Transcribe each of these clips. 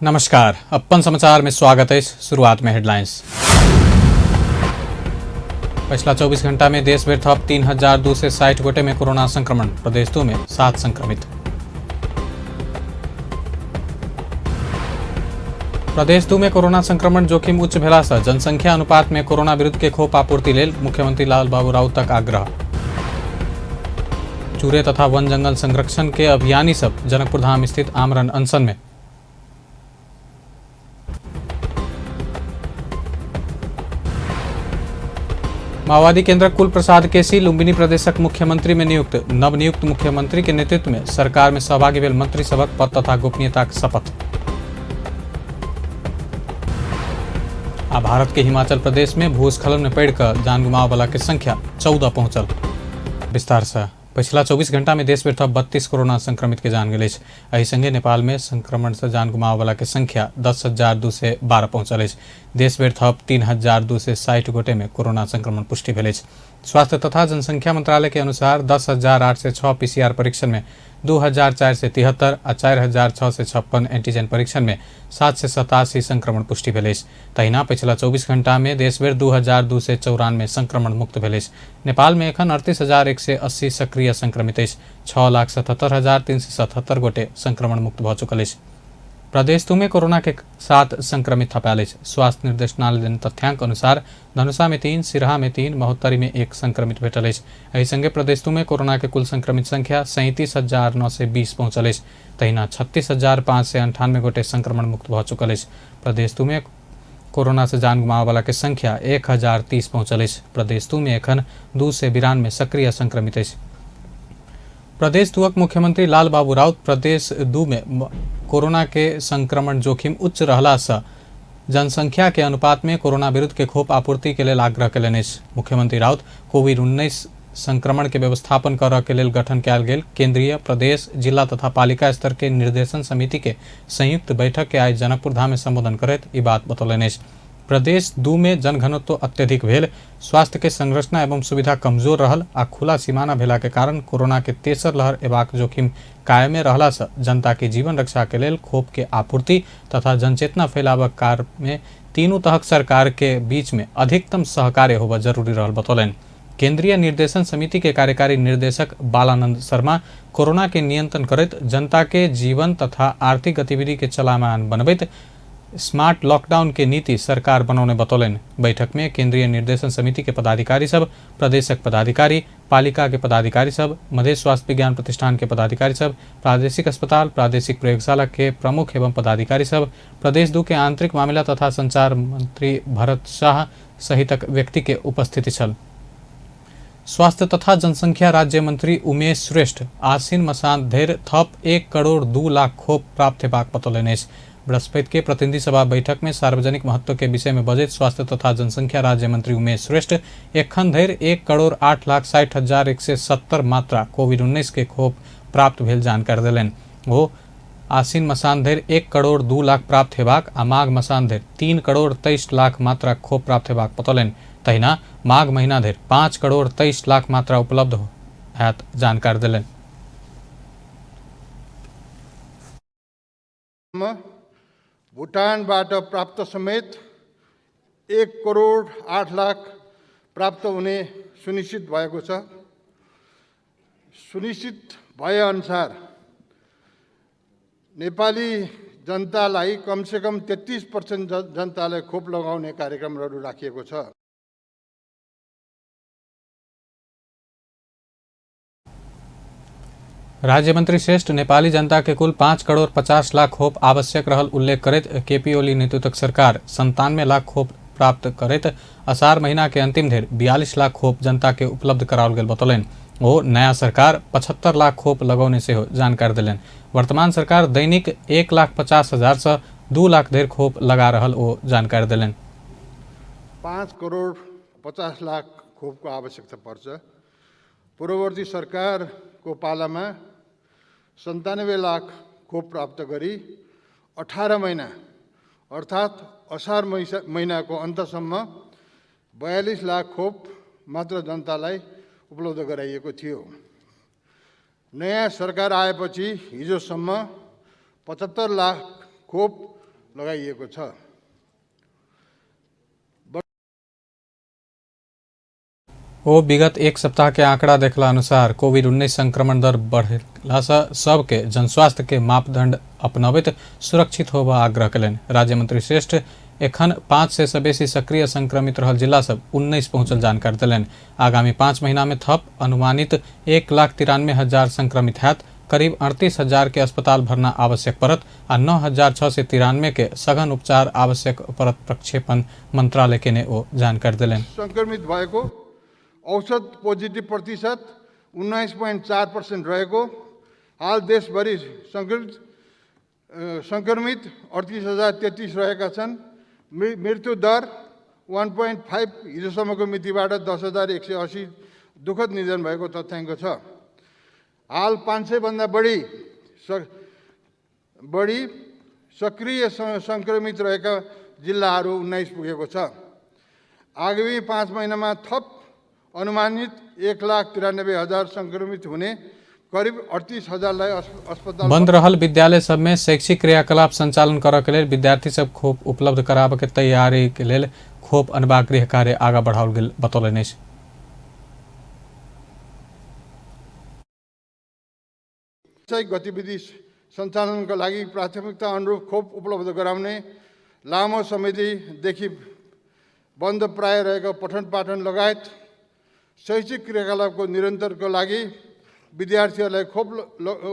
नमस्कार, अपन समाचार में स्वागत है। शुरुआत में हेडलाइंस। पिछला 24 घंटा में देश भर थप 3260 गोटे में कोरोना संक्रमण, प्रदेश 2 में 7 संक्रमित। प्रदेश 2 में कोरोना संक्रमण जोखिम उच्च भेला से जनसंख्या अनुपात में कोरोना विरुद्ध के खोप आपूर्ति लेल मुख्यमंत्री लाल बाबू राउतक आग्रह। चूरे तथा वन जंगल संरक्षण के अभियानी सब जनकपुर धाम स्थित आमरण अनशन में। माओवादी केंद्र कुल प्रसाद केसी लुम्बिनी प्रदेशक मुख्यमंत्री में नियुक्त। नवनियुक्त मुख्यमंत्री के नेतृत्व में सरकार में सहभागी भेल मंत्री सभक पद तथा गोपनीयता के शपथ। आ भारत के हिमाचल प्रदेश में भूस्खलन में पड़िकऽ जान गुमाव वाला के संख्या 14 पहुंचल। विस्तार से पछिला 24 घंटा में देश भरि थप 32 कोरोना संक्रमित के जान गेल अछि। एहि संगे नेपाल में संक्रमण से जान गुमाव वाला के संख्या 10,212 पहुंचल अछि। देश भरि थप 3,260 गोटे में कोरोना संक्रमण पुष्टि भेल अछि। स्वास्थ्य तथा जनसंख्या मंत्रालय के अनुसार 10,806 पीसीआर परीक्षण में 2,473 आ 4,656 एंटीजन परीक्षण में 787 संक्रमण पुष्टि भेल अछि। तहिना पछिला 24 घंटा में देशभरि 2,294 संक्रमण मुक्त भेल अछि। नेपाल में एखन 38,180 सक्रिय संक्रमित अछि। 6,77,377 गोटे संक्रमण मुक्त भऽ चुकल अछि। प्रदेश 2 में कोरोना के 7 संक्रमित थपायल अछि। स्वास्थ्य निर्देशनालय देने तथ्यांक अनुसार धनुषा में 3, सिरहा में 3, महोत्तरी में 1 संक्रमित भेटल अछि। एहि संगे प्रदेश 2 में कोरोना के कुल संक्रमित संख्या 37,920 पहुंचल अछि। तहिना 36,598 गोटे संक्रमण मुक्त भऽ चुकल अछि। प्रदेश 2 में कोरोना से जान गुमाबय वाला के संख्या 1,030 पहुंचल अछि। प्रदेश 2 में एखन 292 सक्रिय संक्रमित अछि। प्रदेश 2 मुख्यमंत्री लाल बाबू राउत प्रदेश 2 में कोरोना के संक्रमण जोखिम उच्च रहला से जनसंख्या के अनुपात में कोरोना विरुद्ध के खोप आपूर्ति के लेल आग्रह कयलनि अछि। मुख्यमंत्री राउत कोविड-19 संक्रमण के व्यवस्थापन करऽ के लेल गठन कयल गेल केंद्रीय, प्रदेश, जिला तथा पालिका स्तर के निर्देशन समिति के संयुक्त बैठक के आइ जनकपुर धाम में संबोधन करैत ई बात बतौलनि अछि। प्रदेश 2 में जनघनत्व अत्यधिक भेल, स्वास्थ्य के संरचना एवं सुविधा कमजोर रहल आ खुला सीमाना भेला के कारण कोरोना के तेसर लहर एबाक जोखिम कायमे रहला से जनता के जीवन रक्षा के लेल खोप के आपूर्ति तथा जनचेतना फैलाबक कार्य में तीनू तहक सरकार के बीच में अधिकतम सहकार्य होबऽ जरूरी रहल बतौलनि। केंद्रीय निर्देशन समिति के कार्यकारी निर्देशक बालानंद शर्मा कोरोना के नियंत्रण करैत जनता के जीवन तथा आर्थिक गतिविधि के चलायमान बनबैत स्मार्ट लॉकडाउन के नीति सरकार बनौने बतौलनि। बैठक में केंद्रीय निर्देशन समिति के पदाधिकारी सब, प्रदेशक पदाधिकारी, पालिका के पदाधिकारी सब, मधेश स्वास्थ्य विज्ञान प्रतिष्ठान के पदाधिकारी सब, प्रादेशिक अस्पताल, प्रादेशिक प्रयोगशाला के प्रमुख एवं पदाधिकारी सब, प्रदेश 2 के आंतरिक मामिला तथा संचार मंत्री भरत शाह सहितक व्यक्ति के उपस्थिति छल। स्वास्थ्य तथा जनसंख्या राज्य मंत्री उमेश श्रेष्ठ आसिन मसान धरि थप 1,02,00,000 खोप प्राप्त हेबाक बतौलनि अछि। बृहस्पति के प्रतिनिधि सभा बैठक में सार्वजनिक महत्व के विषय में बजैत स्वास्थ्य तथा जनसंख्या राज्य मंत्री उमेश श्रेष्ठ एखन धरि 1,08,60,170 मात्रा कोविड-19 के खोप प्राप्त भेल जानकारी देलनि। ओ आसिन मसान धरि 1,02,00,000 प्राप्त हेबाक आ माघ मसान धरि 3,23,00,000 मात्रा खोप प्राप्त हेबाक बतौलनि। तहिना माघ महीना धरि 5,23,00,000 मात्रा उपलब्ध हैत जानकारी देलनि। भुटानबाट प्राप्त समेत 1,08,00,000 प्राप्त हुने सुनिश्चित भएको छ। सुनिश्चित भए अनुसार नेपाली जनतालाई कमसेकम 33% जनतालाई खोप लगाउने कार्यक्रमहरू राखिएको छ। राज्य मंत्री श्रेष्ठ नेपाली जनता के कुल 5,50,00,000 खोप आवश्यक रहल उल्लेख करैत केपी ओली नेतृत्वक सरकार 97 लाख खोप प्राप्त करैत असार महीना के अंतिम धरि 42 लाख खोप जनता के उपलब्ध कराओल गेल बतौलनि। ओ नया सरकार 75 लाख खोप लगौने सेहो जानकारी देलनि। वर्तमान सरकार दैनिक 1,50,000 से 2 लाख धरि खोप लगा रहल ओ जानकारी देलनि। 5,50,00,000 खोपको आवश्यकता पर्छ। पूर्ववर्ती सरकारको पालामा 97 लाख खोप प्राप्त गरी 18 महिना अर्थात् असार महिनाको अन्तसम्म 42 लाख खोप मात्र जनतालाई उपलब्ध गराइएको थियो। नयाँ सरकार आएपछि हिजोसम्म 75 लाख खोप लगाइएको छ। ओ विगत एक सप्ताह के आंकड़ा देखला अनुसार कोविड-19 संक्रमण दर बढ़ला से सबके जनस्वास्थ्य के मापदंड अपनाबैत सुरक्षित होबऽ आग्रह कयलनि। राज्य मंत्री श्रेष्ठ एखन 500 से बेसी सक्रिय संक्रमित रहल जिला सब 19 पहुंचल जानकारी देलनि। आगामी 5 महीना में थप अनुमानित 1,93,000 संक्रमित हैत। करीब 38,000 के अस्पताल भरना आवश्यक परत आ 9,693 के सघन उपचार आवश्यक परत प्रक्षेपण मंत्रालय के ने ओ जानकारी देलनि। संक्रमित भएको औसत पोजिटिभ प्रतिशत 19.4% रहेको, हाल देशभरि संक्रमित 38,033 रहेका छन्। मृत्यु दर 1.5 हिजोसम्मको मितिबाट 10,180 दुखद निधन भएको तथ्याङ्क छ। हाल 500 भन्दा बढी सक्रिय संक्रमित रहेका जिल्लाहरू 19 पुगेको छ। आगामी 5 महिनामा थप अनुमानित 1,93,000 संक्रमित हुने, करीब 38,000लाई अस्पताल बंद रहल विद्यालय सब में शैक्षिक क्रियाकलाप संचालन करऽ के लेल विद्यार्थी सब खोप उपलब्ध कराबऽ के तैयारी के लेल खोप अनबाक गृह कार्य आगा बढ़ाओल गेल बतौलनि अछि। गतिविधि सञ्चालनका लागि प्राथमिकता अनुरूप खोप उपलब्ध गराउने, लामो समयदेखि बन्द प्राय रहेको पठन पाठन लगायत शैक्षिक क्रियाकलापको निरन्तरको लागि विद्यार्थीहरूलाई खोप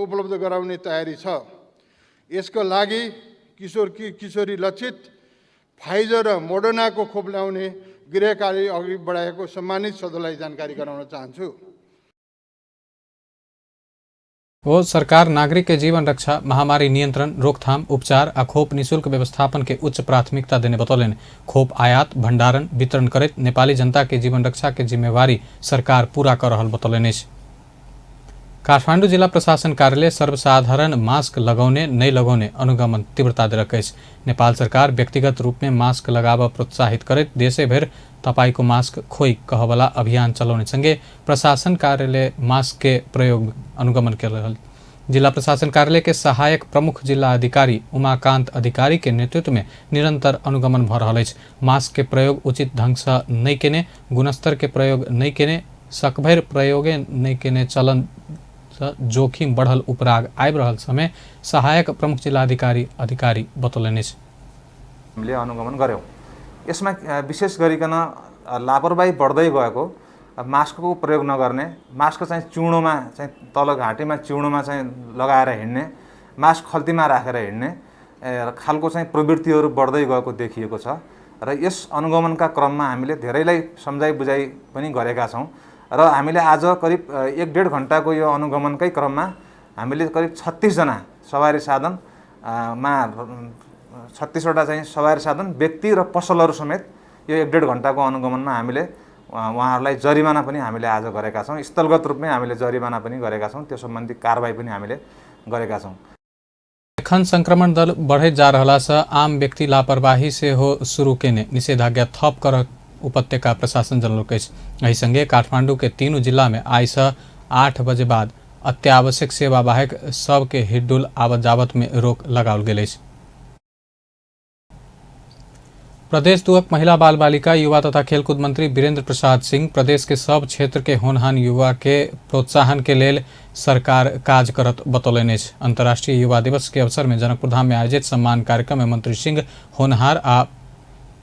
उपलब्ध गराउने तयारी छ। यसको लागि किशोर किशोरी लक्षित फाइजर र मोडर्नाको खोप ल्याउने गृह कार्य अघि बढाएको सम्मानित सदनलाई जानकारी गराउन चाहन्छु। ओ सरकार नागरिक के जीवन रक्षा, महामारी नियंत्रण, रोकथाम, उपचार आ खोप निशुल्क व्यवस्थापन के उच्च प्राथमिकता देने बतौलनि। खोप आयात, भंडारण, वितरण करैत नेपाली जनता के जीवन रक्षा के जिम्मेवारी सरकार पूरा कर रहल बतौलनि अछि। काठमाडौँ जिल्ला प्रशासन कार्यालय सर्वसाधारण मास्क लगाउने नै लगाउने अनुगमन तीव्रता देलक अछि। नेपाल सरकार व्यक्तिगत रूप में मास्क लगाबऽ प्रोत्साहित करैत देशैभरि तपाईको मास्क खोइ कहवला अभियान चलाउने सँगै प्रशासन कार्यालय मास्क के प्रयोग अनुगमन कर रहल। जिला प्रशासन कार्यालय के सहायक प्रमुख जिला अधिकारी उमाकांत अधिकारी के नेतृत्व में निरंतर अनुगमन भ रहल अछि। मास्क के प्रयोग उचित ढंग से नहि केने, गुणस्तर के प्रयोग नहि केने, सकभरि प्रयोगे नहि केने चलन जोखिम बढ़ल उपराग आबि रहल समय सहायक प्रमुख जिलाधिकारी अधिकारी बतौलनि अछि। हामीले अनुगमन गर्यौं। यसमा विशेष गरिकन लापरवाही बढ्दै गएको, मास्कको प्रयोग नगर्ने, मास्क चाहिँ चिउणोमा चाहिँ तल घाँटीमा चिउणोमा चाहिँ लगाएर हिँड्ने, मास्क खल्तीमा राखेर हिँड्ने खालको चाहिँ प्रवृत्तिहरू बढ्दै गएको देखिएको छ र यस अनुगमनका क्रममा हामीले धेरैलाई सम्झाइ बुझाइ पनि गरेका छौँ र हामीले आज करिब 1-1.5 घन्टाको यो अनुगमनकै क्रममा हामीले करिब 36 जना सवारी साधन मा 36वटा चाहिँ सवारी साधन व्यक्ति र पसलहरू समेत यो 1-1.5 घन्टाको अनुगमनमा हामीले उहाँहरूलाई जरिमाना पनि हामीले आज गरेका छौँ। स्थलगत रूपमै हामीले जरिमाना पनि गरेका छौँ, त्यो सम्बन्धी कारबाही पनि हामीले गरेका छौँ। एखन संक्रमण दर बढ़ैत जा रहला से आम व्यक्ति लापरवाही से हो शुरू केने निषेधाज्ञा थप कर उपत्यका प्रशासन जनौलक अछि। एहि संगे काठमांडू के 3 जिला में आइ से 8 बजे बाद अत्यावश्यक सेवा बाहेक सबके हिडुल आवत जावत में रोक लगाओल गेल अछि। प्रदेश दुअक महिला बाल बालिका युवा तथा खेलकूद मंत्री वीरेंद्र प्रसाद सिंह प्रदेश के सब क्षेत्र के होनहान युवा के प्रोत्साहन के लेल सरकार काज करत बतौलनि अछि। अंतर्राष्ट्रीय युवा दिवस के अवसर में जनकपुरधाम में आयोजित सम्मान कार्यक्रम में मंत्री सिंह होनहार आ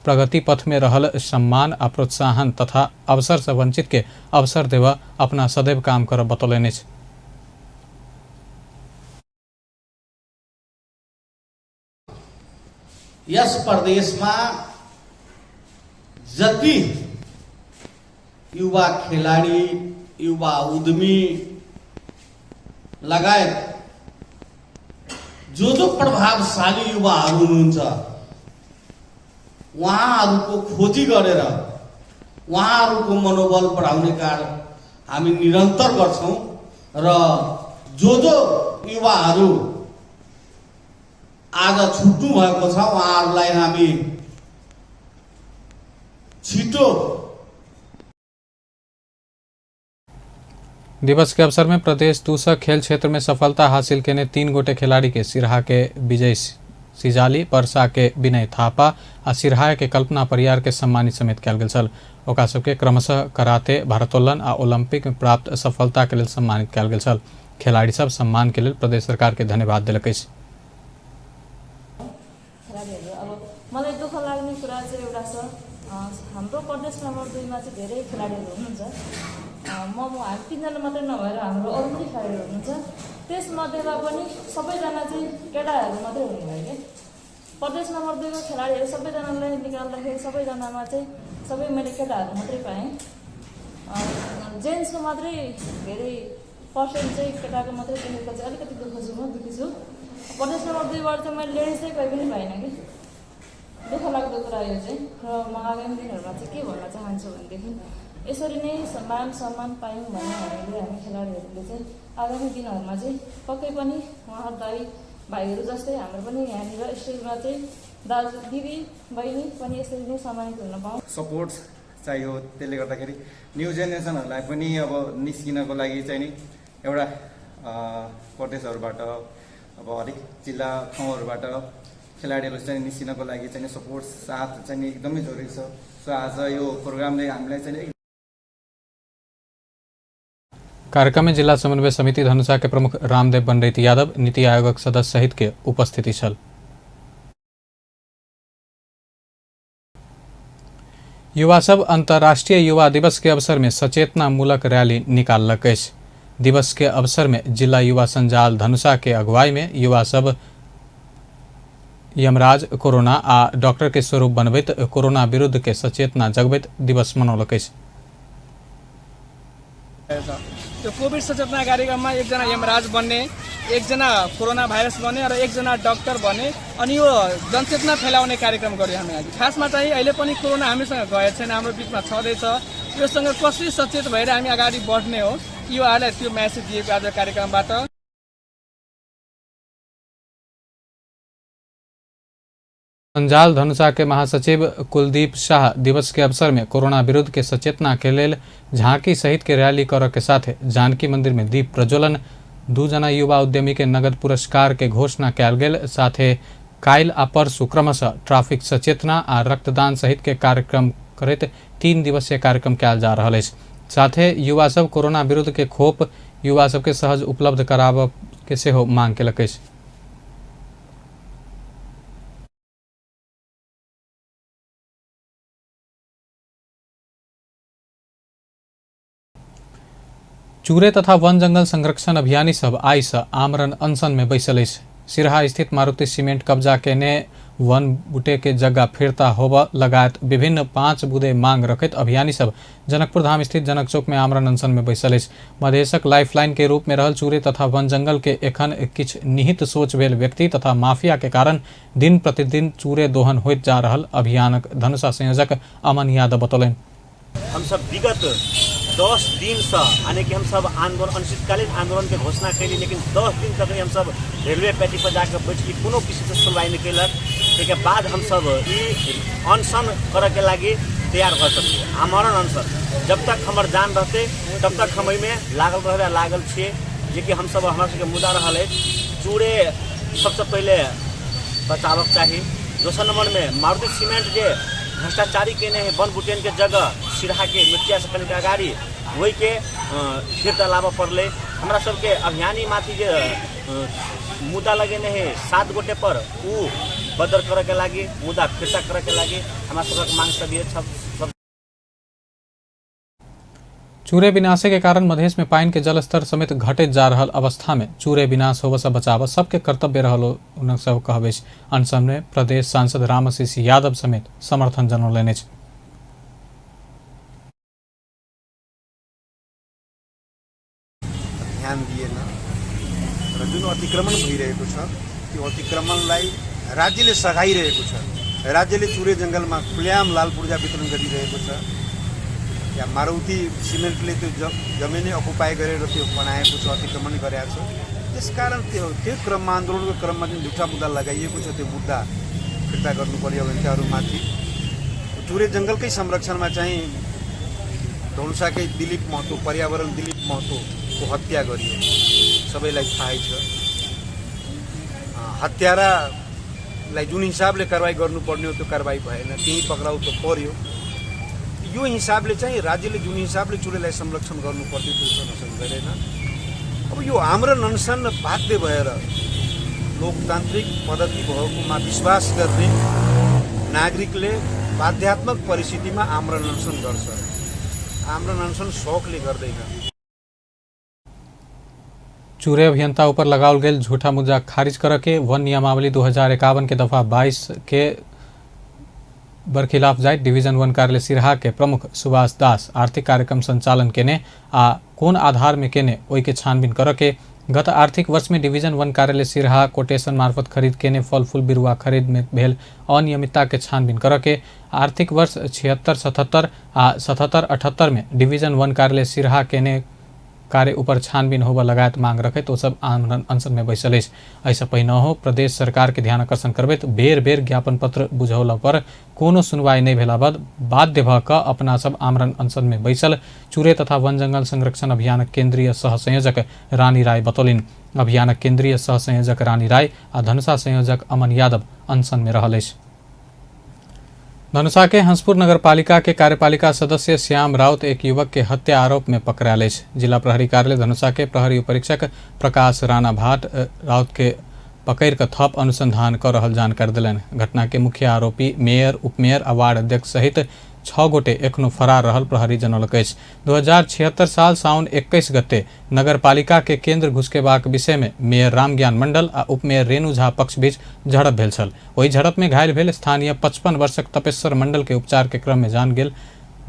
प्रगति पथ में रहल सम्मान आ प्रोत्साहन तथा अवसर से वंचित के अवसर देवा अपना सदैव काम करब बतौलनि अछि। यस प्रदेशमा जति युवा खेलाडी, युवा उद्यमी लगायत जो जो प्रभावशाली युवाहरू हुनुहुन्छ उहाँहरूको खोजी गरेर उहाँहरूको मनोबल बढाउने कार्य हामी निरन्तर गर्छौं र जो जो युवाहरू आज छुट्नु भएको छ उहाँहरूलाई हामी छिटो दिवस के अवसर में प्रदेश दूसरा खेल क्षेत्र में सफलता हासिल केने 3 गोटे खिलाड़ी के सिरहा के विजय सिजाली, परसा के विनय थापा आ सिरहा के कल्पना परियार के सम्मानित समेत कयल गेल छल। ओकरा सबके क्रमशः कराते, भारोत्तोलन आ ओलंपिक में प्राप्त सफलता के लेल सम्मानित कयल गेल छल। खिलाड़ी सब सम्मान के लेल प्रदेश सरकार के धन्यवाद देलक अछि। खेलाडीहरू अब मलाई दुःख लाग्ने कुरा चाहिँ एउटा छ, हाम्रो प्रदेश नम्बर 2 मा चाहिँ धेरै खेलाडीहरू हुनुहुन्छ। म हामी 3 जना मात्रै नभएर हाम्रो अरू पनि खेलाडीहरू हुनुहुन्छ। त्यसमध्येमा पनि सबैजना चाहिँ केटाहरू मात्रै हुनुभयो क्या। प्रदेश नम्बर 2 को खेलाडीहरू सबैजनालाई निकाल्दाखेरि सबैजनामा चाहिँ सबै मैले केटाहरू मात्रै पाएँ। जेन्ट्सको मात्रै धेरै पर्सेन्ट चाहिँ केटाको मात्रै देखेको चाहिँ अलिकति दुःख छु, म दुःखी छु। प्रदेश नम्बर 2 बाट चाहिँ मैले लेडिज चाहिँ कहीँ पनि पाइनँ कि, दुःख लाग्दो कुरा यो चाहिँ। र म आगामी दिनहरूमा चाहिँ के भन्न चाहन्छु भनेदेखि यसरी नै मान सम्मान पायौँ भने हामी खेलाडीहरूले चाहिँ आगामी दिनहरूमा चाहिँ पक्कै पनि उहाँहरू दाइ भाइहरू जस्तै हाम्रो पनि यहाँनिर स्टेजमा चाहिँ दाजु दिदी बहिनी पनि यसरी नै सम्मानित हुन पाऊँ। सपोर्ट चाहियो, त्यसले गर्दाखेरि न्यू जेनेरेसनहरूलाई पनि अब निस्किनको लागि चाहिँ नि एउटा प्रदेशहरूबाट अब हरेक जिल्ला ठाउँहरूबाट खेलाडीहरू चाहिँ निस्किनको लागि चाहिँ सपोर्ट साथ चाहिँ एकदमै जरुरी छ। सो आज यो प्रोग्रामले हामीलाई चाहिँ। कार्यक्रम में जिला समन्वय समिति धनुषा के प्रमुख रामदेव पंडित यादव, नीति आयोगक सदस्य सहित के उपस्थिति छल। युवा सब अंतर्राष्ट्रीय युवा दिवस के अवसर में सचेतना मूलक रैली निकाललक अछि। दिवस के अवसर में जिला युवा संजाल धनुषा के अगुवाई में युवा सब यमराज, कोरोना आ डॉक्टर के स्वरूप बनबैत कोरोना विरुद्ध के सचेतना जगबैत दिवस मनौलक अछि। त्यो कोभिड सचेतना कार्यक्रममा एकजना यमराज बन्ने, एकजना कोरोना भाइरस बन्ने र एकजना डाक्टर बन्ने अनि यो जनचेतना फैलाउने कार्यक्रम गर्यो हामी आज। खासमा चाहिँ अहिले पनि कोरोना हामीसँग गएको छैन, हाम्रो बिचमा छँदैछ। योसँग कसरी सचेत भएर हामी अगाडि बढ्ने हो, युवाहरूलाई त्यो म्यासेज दिएको आज कार्यक्रमबाट। संजाल धनुषा के महासचिव कुलदीप शाह दिवस के अवसर में कोरोना विरुद्ध के सचेतना के लेल झांकी सहित के रैली कर के साथ जानकी मंदिर में दीप प्रज्वलन, 2 जना युवा उद्यमी के नगद पुरस्कार के घोषणा कयल गेल। साथे काल्हि आ परसू क्रमशः ट्रैफिक सचेतना आ रक्तदान सहित के कार्यक्रम करैत 3 दिवसीय कार्यक्रम कयल जा रहल अछि। साथे युवा सब कोरोना विरुद्ध के खोप युवा सबके सहज उपलब्ध कराबऽ के सेहो मांग केलक अछि। चूरे तथा वन जंगल संरक्षण अभियानी सब आइ से आमरण अनशन में बैसल अछि। सिरहा स्थित मारुति सीमेंट कब्जा केने वन बुटे के जगह फिरता होब लगायत विभिन्न 5 बुदे मांग रखैत अभियानी सब जनकपुर धाम स्थित जनक चौक में आमरण अनशन में बैसल अछि। मधेशक लाइफलाइन के रूप में रहल चूरे तथा वन जंगल के एखन किछु निहित सोच भेल व्यक्ति तथा माफिया के कारण दिन प्रतिदिन चूरे दोहन होइत जा रहल अभियानक धनुषा संयोजक अमन यादव बतौलनि। हम सब विगत 10 दिन से यानी कि हम सब आंदोलन अनिश्चितकालीन आंदोलन के घोषणा कैली, लेकिन 10 दिन तक हम सब रेलवे पेटी पर जाकर बैठली, कोनो किसी से सुनवाई नहीं कैलक। ताहिके बाद हम सब अनशन करे के लागि तैयार भऽ सकलियै। आमरण अनशन जब तक हमर जान रहतै तब तक हम एहिमे लागल रहबै, लागल छियै। जेकि हम सब हमरा सबके मुद्दा रहल अछि चूरे सबसे पहिले बचाबक चाही। दोसर नंबर में मारुति सीमेंट जे भ्रष्टाचारी केने है वन बुटेन के जगह सिरहा के मिर्चिया से कनिक अगाडि ओहिके फिर्ता लाबऽ पड़लै। हमरा सबके अभियानी माथि जे मुद्दा लगेने है 7 गोटे पर उ बदर करे के लागि मुद्दा फिर्ता करे के लागि हमरा सबक मांग सब ये सब। चूरे विनाशे के कारण मधेश में पानि के जलस्तर समेत घटैत जा रहल अवस्था में चूरे विनाश होबऽ से बचाबऽ सबके कर्तव्य रहल हुनक सब कहब अछि। अनशन में प्रदेश सांसद रामआशीष यादव समेत समर्थन जनौलनि अछि। ध्यान दिएन र जुन अतिक्रमण भइरहेको छ त्यो अतिक्रमणलाई राज्यले सघाइरहेको छ। राज्यले चुरे जंगलमा खुलेआम लाल पूर्जा वितरण गरिरहेको छ। या मारुति सिमेन्टले त्यो जमिनै अकुपाई गरेर त्यो बनाएको छ, अतिक्रमण गरेको छ। त्यसकारण त्यो क्रममा आन्दोलनको क्रममा जुन झुटा मुद्दा लगाइएको छ त्यो मुद्दा फिर्ता गर्नु पर्यो अभियन्ताहरूमाथि। चुरे जंगलकै संरक्षणमा चाहिँ धनुषाकै दिलीप महतो, पर्यावरण दिलीप महतोको हत्या गरियो, सबैलाई थाहै छ। हत्यारा लाई जुन हिसाबले कारवाही गर्नुपर्ने हो त्यो कारवाही भएन, त्यही पक्राउ त पर्यो। यो हिसाबले चाहिँ राज्यले जुन हिसाबले चुरेलाई संरक्षण गर्नुपर्थ्यो त्यो संरक्षण गरेन। अब यो आमरण अनसन बाध्य भएर लोकतान्त्रिक पद्धति भएकोमा विश्वास गर्ने नागरिकले बाध्यात्मक परिस्थितिमा आमरण अनसन गर्छ, आमरण अनसन शौकले गर्दैन। चूरे अभियंता ऊपर लगाओल गेल झूठा मुद्दा खारिज कर के वन नियमावली 2051 के दफा 22 के बरखिलाफ जाइत डिवीजन वन कार्यालय सिरहा के प्रमुख सुभाष दास आर्थिक कार्यक्रम संचालन केने आ कोन आधार में केने ओहि के छानबीन कर के गत आर्थिक वर्ष में डिवीजन वन कार्यालय सिरहा कोटेशन मार्फत खरीद केने फल फूल बिरुवा खरीद में भेल अनियमितता के छानबीन कर के आर्थिक वर्ष 76-77 आ 77-78 में डिवीजन वन कार्यालय सिरहा केने कार्य ऊपर छानबीन होबऽ लगायत मांग रखैत ओ सब आमरण अनशन में बैसल अछि। एहिसँ पहिनहो प्रदेश सरकार के ध्यान आकर्षण करबैत बेर बेर ज्ञापन पत्र बुझौला पर कोनो सुनवाई नहि भेला बाद बाध्य भऽ कऽ अपना सब आमरण अनशन में बैसल चूरे तथा वन जंगल संरक्षण अभियानक केंद्रीय सह संयोजक रानी राय बतौलनि। अभियानक केंद्रीय सह संयोजक रानी राय आ धनुषा संयोजक अमन यादव अनशन में रहल अछि। धनुषा के हंसपुर नगरपालिका के कार्यपालिका सदस्य श्याम राउत एक युवक के हत्या आरोप में पकड़ायल अछि। जिला प्रहरी कार्यालय धनुषा के प्रहरी उपरीक्षक प्रकाश राणा भाट राउत के पकड़ कऽ थप अनुसंधान कर रहल जानकारी देलनि। घटना के मुख्य आरोपी मेयर, उपमेयर आ वार्ड अध्यक्ष सहित 6 गोटे एखनो फरार रहल प्रहरी जनौलक अछि। 2076 साल साउन 21 गते नगरपालिका के केंद्र घुसकेबाक विषय में मेयर रामज्ञान मंडल आ उपमेयर रेणु झा पक्ष बीच झड़प भेल छल। ओहि झड़प में घायल भेल स्थानीय 55 वर्षक तपेश्वर मंडल के उपचार के क्रम में जान गेल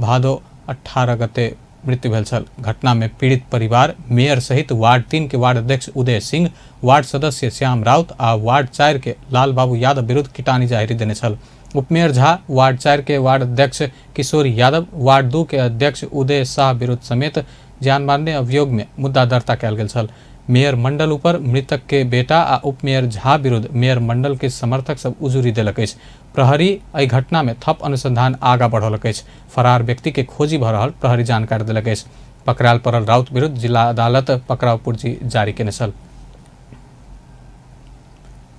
भादो 18 गते मृत्यु भेल छल। घटना में पीड़ित परिवार मेयर सहित वार्ड 3 के वार्ड अध्यक्ष उदय सिंह, वार्ड सदस्य श्याम राउत आ वार्ड 4 के लाल बाबू यादव विरुद्ध किटानी जाहिर देने छल। उपमेयर झा, वार्ड 4 के वार्ड अध्यक्ष किशोरी यादव, वार्ड 2 के अध्यक्ष उदय शाह विरुद्ध समेत जान मारने अभियोग में मुद्दा दर्ता कयल गेल छल। मेयर मंडल ऊपर मृतक के बेटा आ उपमेयर झा विरुद्ध मेयर मंडल के समर्थक सब उजुरी देलक अछि। प्रहरी एहि घटना में थप अनुसंधान आगा बढ़ौलक अछि। फरार व्यक्ति के खोजी भऽ रहल प्रहरी जानकारी देलक अछि। पकड़ायल पड़ल राउत विरुद्ध जिला अदालत पकड़ाव पुर्जी जारी केने छल।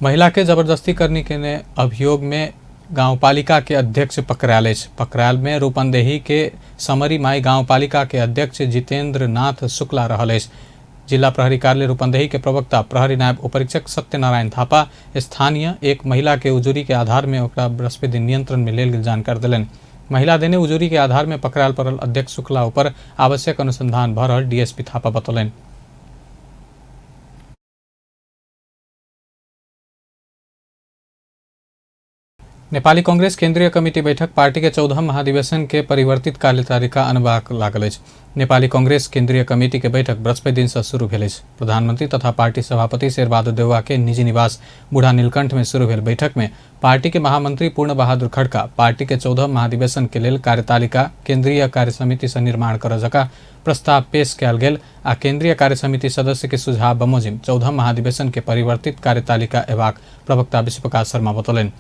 महिला के जबरदस्ती करने के अभियोग में गांवपालिका के अध्यक्ष पकड़ायल अछि। पकड़ायल में रूपंदेही के समरी माई गांवपालिका के अध्यक्ष जितेंद्र नाथ शुक्ला रहल अछि। जिला प्रहरी कार्यालय रूपंदेही के प्रवक्ता प्रहरी नायब उपरीक्षक सत्यनारायण थापा स्थानीय एक महिला के उजुरी के आधार में ओकरा बृहस्पति दिन नियंत्रण में लेल गेल जानकारी देलनि। महिला देने उजुरी के आधार में पकड़ायल पड़ल अध्यक्ष शुक्ला ऊपर आवश्यक अनुसंधान भऽ रहल डीएसपी थापा बतौलनि। नेपाली कांग्रेस केंद्रीय कमिटी बैठक पार्टी के 14वां महाधिवेशन के परिवर्तित कार्यतालिका अनबाक लागल अछि। नेपाली कांग्रेस केंद्रीय कमिटी के बैठक बृहस्पति दिन से शुरू भेल अछि। प्रधानमंत्री तथा पार्टी सभापति शेरबहादुर देउवा के निजी निवास बूढ़ा नीलकंठ में शुरू भेल बैठक में पार्टी के महामंत्री पूर्ण बहादुर खड़का पार्टी के 14वां महाधिवेशन के लेल कार्यतालिका केंद्रीय कार्य समिति से निर्माण करऽ जकाँ प्रस्ताव पेश कयल गेल आ केंद्रीय कार्य समिति सदस्य के सुझाव बमोजिम 14वां महाधिवेशन के परिवर्तित कार्यतालिका एबाक प्रवक्ता विश्वप्रकाश शर्मा बतौलनि।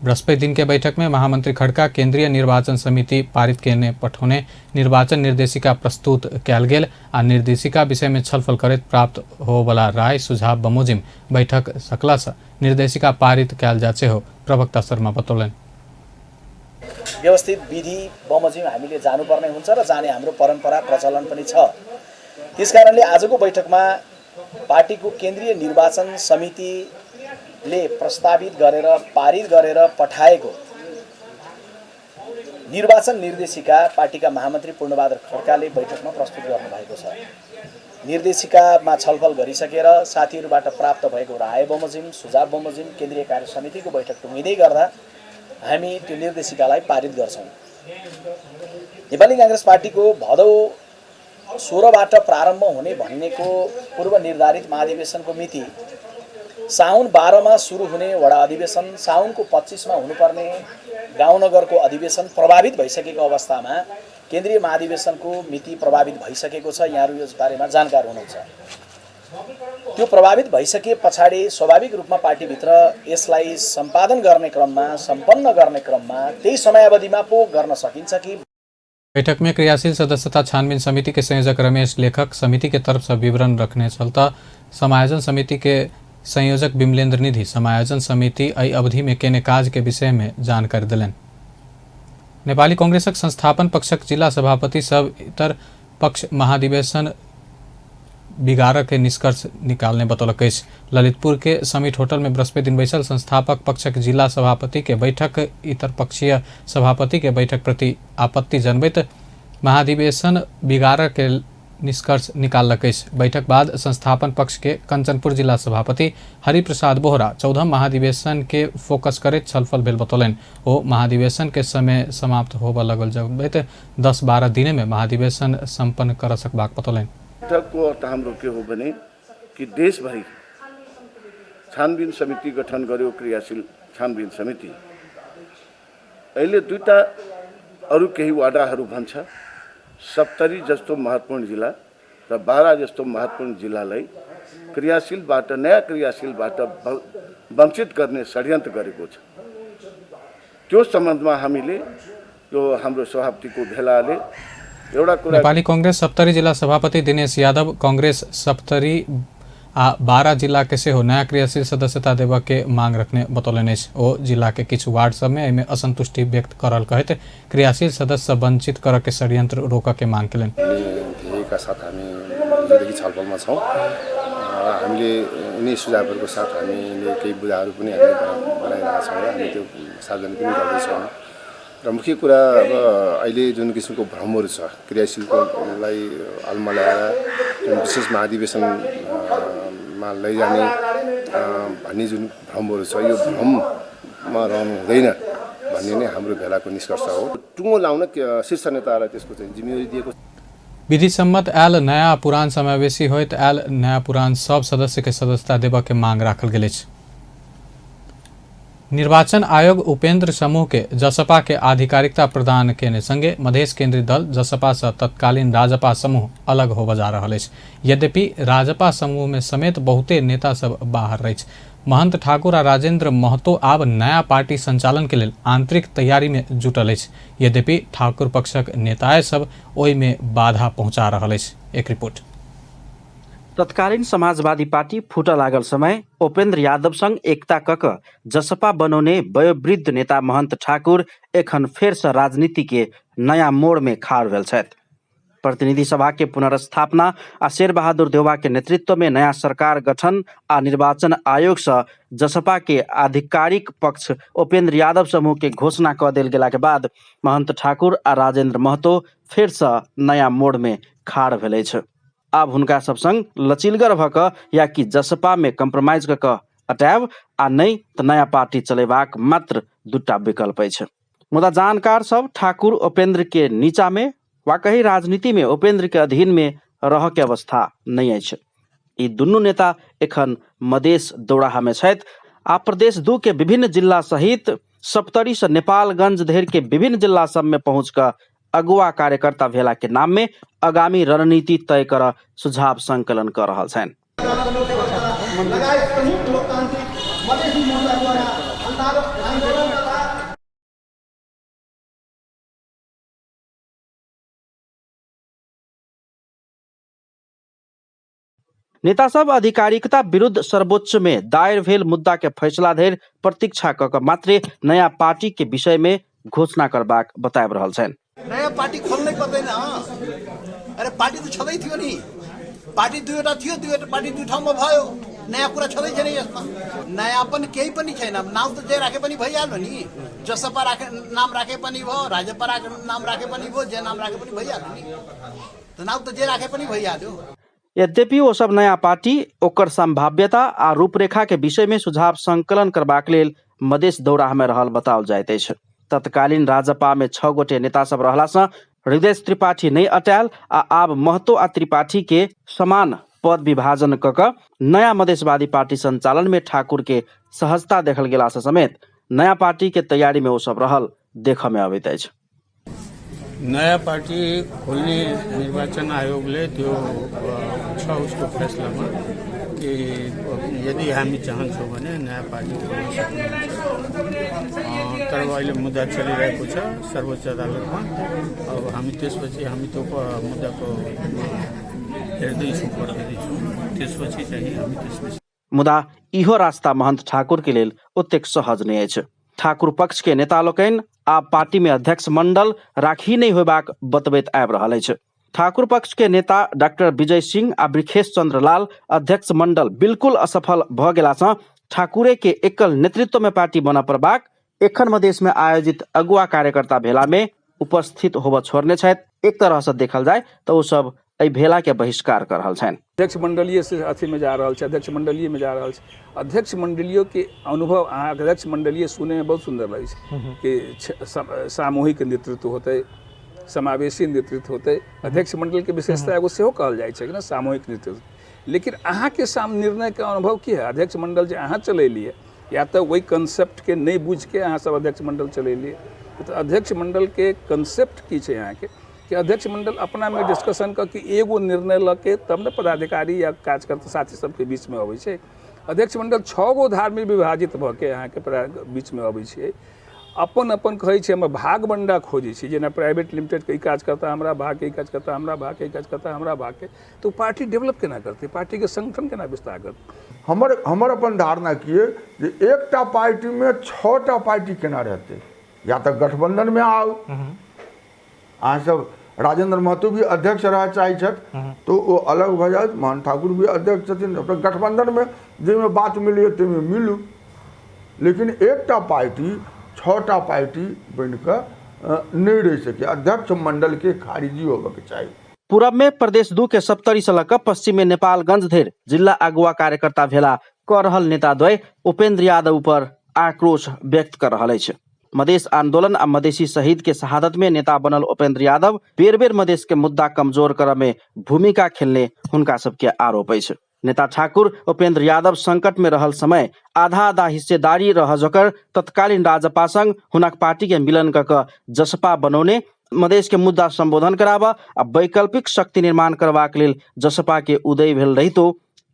बृहस्पति दिन के बैठक में महामंत्री खड़का केंद्रीय निर्वाचन समिति पारित केने पठौने निर्वाचन निर्देशिका प्रस्तुत कयल गेल आ निर्देशिका विषय में छलफल करैत प्राप्त होवला राय सुझाव बमोजिम बैठक सकला से निर्देशिका पारित कयल जा सेहो प्रवक्ता शर्मा बतौलनि। व्यवस्थित विधि बमोजिम हामीले जानुपर्ने हुन्छ र जाने हाम्रो परम्परा प्रचलन पनि छ। त्यसकारणले आजको बैठकमा पार्टीको केन्द्रीय निर्वाचन समिति ले प्रस्तावित गरेर पारित गरेर पठाएको निर्वाचन निर्देशिका पार्टीका महामन्त्री पूर्णबहादुर खड्काले बैठकमा प्रस्तुत गर्नुभएको छ। निर्देशिकामा छलफल गरिसकेर साथीहरूबाट प्राप्त भएको राय बमोजिम सुझाव बमोजिम केन्द्रीय कार्य समितिको बैठक टुङ्गिँदै गर्दा हामी त्यो निर्देशिकालाई पारित गर्छौँ। नेपाली काङ्ग्रेस पार्टीको भदौ 16बाट प्रारम्भ हुने भन्नेको पूर्व निर्धारित महाधिवेशनको मिति साउन 12मा सुरु हुने वडा अधिवेशन साउनको 25मा हुनुपर्ने गाउँनगरको अधिवेशन प्रभावित भइसकेको अवस्थामा केन्द्रीय महाधिवेशनको मिति प्रभावित भइसकेको छ। यहाँहरू यस बारेमा जानकार हुनुहुन्छ। त्यो प्रभावित भइसके पछाडि स्वाभाविक रूपमा पार्टीभित्र यसलाई सम्पादन गर्ने क्रममा सम्पन्न गर्ने क्रममा त्यही समयावधिमा पो गर्न सकिन्छ कि। बैठक में क्रियाशील सदस्यता छानबीन समिति के संयोजक रमेश लेखक समिति के तरफ से विवरण रखने छल त समायोजन समिति के संयोजक बिमलेंद्र निधि समायोजन समिति एहि अवधि में केने काज के विषय में जानकारी देलनि। नेपाली कांग्रेसक संस्थापन पक्षक जिला सभापति सब इतर पक्ष महाधिवेशन बिगाड़ के निष्कर्ष निकालने बतौलक अछि। ललितपुर के समिट होटल में बृहस्पति दिन बैसल संस्थापक पक्षक जिला सभापति के बैठक इतर पक्षीय सभापति के बैठक प्रति आपत्ति जनबैत महाधिवेशन बिगाड़ के निष्कर्ष निकाललक अछि। बैठक बाद संस्थापन पक्ष के कंचनपुर जिला सभापति हरिप्रसाद बोहरा 14 महाधिवेशन के फोकस करैत छलफल भेल बतौलनि। ओ महाधिवेशन के समय समाप्त होबऽ लगल जबैत 10-12 दिन में महाधिवेशन सम्पन्न कर सकबाक बतौलनि। बैठकको अर्थ हाम्रो के हो भने कि देशभरि छानबिन समिति गठन गर्यो, क्रियाशील छानबिन समिति। अहिले दुईटा अरू केही वाडाहरू भन्छ, सप्तरी जस्तो महत्त्वपूर्ण जिल्ला र बारा जस्तो महत्त्वपूर्ण जिल्लालाई क्रियाशीलबाट, नयाँ क्रियाशीलबाट वञ्चित गर्ने षड्यन्त्र गरेको छ। त्यो सम्बन्धमा हामीले यो हाम्रो सभापतिको भेलाले एउटा कुरा। नेपाली कांग्रेस सप्तरी जिला सभापति दिनेश यादव कांग्रेस सप्तरी आ 12 जिला के सेहो नया क्रियाशील सदस्यता देबऽ के मांग रखने बतौलनि अछि। ओ जिला के किछु वार्ड सब में एहिमे असंतुष्टि व्यक्त करल कहैत क्रियाशील सदस्य वंचित करऽ के षड्यंत्र रोकऽ के मांग केलनि। ध्येयका साथ हामी हिजोदेखि छलफलमा छौँ। हामीले यिनै सुझावहरूको साथ हामीले केही बुँदाहरू पनि हामीले बनाइरहेका छौँ र हामी त्यो सार्वजनिक पनि गर्दैछौँ। र मुख्य कुरा अब अहिले जुन किसिमको भ्रमहरू छ क्रियाशीलकोलाई अल्मल्याएर जुन विशेष महाधिवेशनमा लैजाने भन्ने जुन भ्रमहरू छ, यो भ्रममा रहनु हुँदैन भन्ने नै हाम्रो भेलाको निष्कर्ष हो। टुङ्गो लाउन शीर्ष नेताहरूलाई त्यसको चाहिँ जिम्मेवारी दिएको। विधिसम्मत आयल नयाँ पुरान समावेशी होइत आयल नयाँ पुरान सब सदस्य के सदस्यता देबऽ के मांग राखल गेल अछि। निर्वाचन आयोग उपेंद्र समूह के जसपा के आधिकारिकता प्रदान केने संगे मधेश केंद्रीय दल जसपा से तत्कालीन राजपा समूह अलग होबऽ जा रहल अछि। यद्यपि राजपा समूह में समेत बहुते नेता सब बाहर अछि। महंत ठाकुर आ राजेंद्र महतो आब नया पार्टी संचालन के लेल आंतरिक तैयारी में जुटल अछि। यद्यपि ठाकुर पक्षक नेता सब ओहि में बाधा पहुंचा रहल अछि। एक रिपोर्ट। तत्कालीन समाजवादी पार्टी फुट लागल समय उपेंद्र यादव संग एकता कक जसपा बनौने वयोवृद्ध नेता महंत ठाकुर एखन फेर से राजनीति के नया मोड़ में खाड़ भेल छथि। प्रतिनिधि सभा के पुनर्स्थापना आ शेरबहादुर देउवा के नेतृत्व में नया सरकार गठन आ निर्वाचन आयोग से जसपा के आधिकारिक पक्ष उपेंद्र यादव समूह के घोषणा क देल गेला के बाद महंत ठाकुर आ राजेंद्र महतो फेर से नया मोड़ में खाड़ भेल अछि। आब हुनका सब संग लचीलगर भऽ कऽ या कि जसपा में कम्प्रोमाइज कऽ कऽ अटायब आ नहि तऽ नया पार्टी चलेबाक मात्र दूटा विकल्प अछि। मुदा जानकार सब ठाकुर उपेंद्र के नीचा में वा कही राजनीति में उपेंद्र के अधीन में रह के अवस्था नहीं अछि। ई दुनू नेता एखन मधेश दौराहा में छथि आ प्रदेश 2 के विभिन्न जिला सहित सप्तरी से नेपालगंज धरि के विभिन्न जिला सब में पहुँच कऽ अगुआ कार्यकर्ता भेला के नाम में आगामी रणनीति तय कर सुझाव संकलन कर रहल छनि। नेता सब आधिकारिकता विरुद्ध सर्वोच्च में दायर भेल मुद्दा के फैसला धरि प्रतीक्षा क कऽ मात्रे नया पार्टी के विषय में घोषणा करबाक बताबि रहल छनि। नयाँ पार्टी खोल्नै पर्दैन। अरे पार्टी त छँदै थियो नि, पार्टी दुईवटा थियो, दुईवटा पार्टी दुई ठाउँमा भयो, नयाँ कुरा छँदै छैन यसमा, नयाँपन केही पनि छैन। नाउँ त जे राखे पनि भइहाल्यो नि, जसपा राखे नाम राखे पनि भयो, राजपा राखे नाम राखे पनि भयो, जे नाम राखे पनि भइहाल्यो नि, त नाउँ त जे राखे पनि भइहाल्यो। यद्यपि ओ सब नयाँ पार्टी ओकर संभाव्यता आ रूपरेखा के विषय में सुझाव संकलन करबाक लेल मधेश दौराहा में रहल बताओल जाइत अछि। तत्कालीन राजपा में 6 गोटे नेता सब रहला सँ हृदय त्रिपाठी नहीं अटायल आ आब महतो आ त्रिपाठी के समान पद विभाजन क कऽ नया मधेशवादी पार्टी संचालन में ठाकुर के सहजता देखल गेला सँ समेत नया पार्टी के तैयारी में ओ सब रहल देखऽ में अबैत अछि। नयाँ पार्टी खोल्ने निर्वाचन आयोगले त्यो छ उसको फैसलामा कि यदि हामी चाहन्छौँ भने नयाँ पार्टी खोल्न सक्नुहुन्छ, तर अहिले मुद्दा चलिरहेको छ सर्वोच्च अदालतमा। अब हामी त्यसपछि हामी त्यो मुद्दाको हेर्दैछौँ, पर्खिँदैछौँ, त्यसपछि चाहिँ हामी त्यसपछि। मुदा इहो रास्ता महंत ठाकुर के लेल ओतेक सहज नहि अछि। ठाकुर पक्ष के नेता लोकनि आब पार्टी में अध्यक्ष मंडल राखी नहि होयबाक बतबैत आबि रहल अछि। ठाकुर पक्ष के नेता डॉक्टर विजय सिंह आ वृखेश चंद्र लाल अध्यक्ष मंडल बिल्कुल असफल भऽ गेला सँ ठाकुरे के एकल नेतृत्व में पार्टी बनऽ पड़बाक एखन मधेश में आयोजित अगुआ कार्यकर्ता भेला में उपस्थित होबऽ छोड़ने छथि। एक तरह से देखल जाय तऽ ओ सब एहि भेला के बहिष्कार कर रहल छनि। अध्यक्ष मंडलीय से अथी में जा रहल छै, अध्यक्ष मंडलीय में जा रहल छै। अध्यक्ष मंडलियो के अनुभव अहाँ अध्यक्ष मंडलीय सुनै में बहुत सुंदर लगै छै कि सामूहिक नेतृत्व होतै, समावेशी नेतृत्व होतै। अध्यक्ष मंडल के विशेषता एगो सेहो कहल जाइ छै कि ना, सामूहिक नेतृत्व। लेकिन अहाँ के निर्णय के अनुभव की है? अध्यक्ष मंडल जे अहाँ चलेलियै, या तऽ ओहि कंसेप्ट के नहि बुझि के अहाँ सब अध्यक्ष मंडल चलेलियै। तऽ अध्यक्ष मंडल के कंसेप्ट की छै अहाँके कि अध्यक्ष मंडल अपना में डिस्कशन कऽ के एगो निर्णय लऽ के तब ने पदाधिकारी या कार्यकर्ता साथी सबके बीच में अबै छै। अध्यक्ष मंडल 6 गो धार में विभाजित भऽ के अहाँके बीच में अबै छै। अपन अपन कहै छै हमर भाग बंडा खोजै छै, जेना प्राइवेट लिमिटेड के ई काज करता हमरा भाग के, ई काज करता हमरा भाग के, ई काज करता हमरा भाग के, तऽ पार्टी डेवलप केना करतै, पार्टी के संगठन केना विस्तार करतै? हमर अपन धारणा की अइ जे एकटा पार्टीमे 6टा पार्टी केना रहतै? या तऽ गठबंधनमे आउ, अहाँ सब राजेंद्र महतो भी अध्यक्ष रह चाहै छथि तो ओ अलग भऽ जायत, मोहन ठाकुर भी अध्यक्ष छथिन, अपना गठबंधनमे जाहिमे बात मिलैए ताहिमे मिलू। लेकिन एकटा पार्टी 6टा पार्टी बनि कऽ नहि रहि सकैए। अध्यक्ष मंडलके खारिजी होबऽके चाही। पूरब में प्रदेश 2 के सप्तरी से लऽ कऽ पश्चिम में नेपालगंज धरि जिला अगुआ कार्यकर्ता भेला कऽ रहल नेता द्वय उपेंद्र यादव पर आक्रोश व्यक्त कर रहल अछि। मधेश आंदोलन आ मधेशी शहीद के शहादत में नेता बनल उपेंद्र यादव बेर बेर मधेश के मुद्दा कमजोर करऽ में भूमिका खेलने हुनका सबके आरोप अछि। नेता ठाकुर उपेंद्र यादव संकट में रहल समय आधा आधा हिस्सेदारी रह जकर तत्कालीन राजपा संग हुनक पार्टी के मिलन कऽ कऽ जसपा बनौने मधेश के मुद्दा संबोधन कराबऽ आ वैकल्पिक शक्ति निर्माण करबाक लेल जसपा के उदय भेल रहितो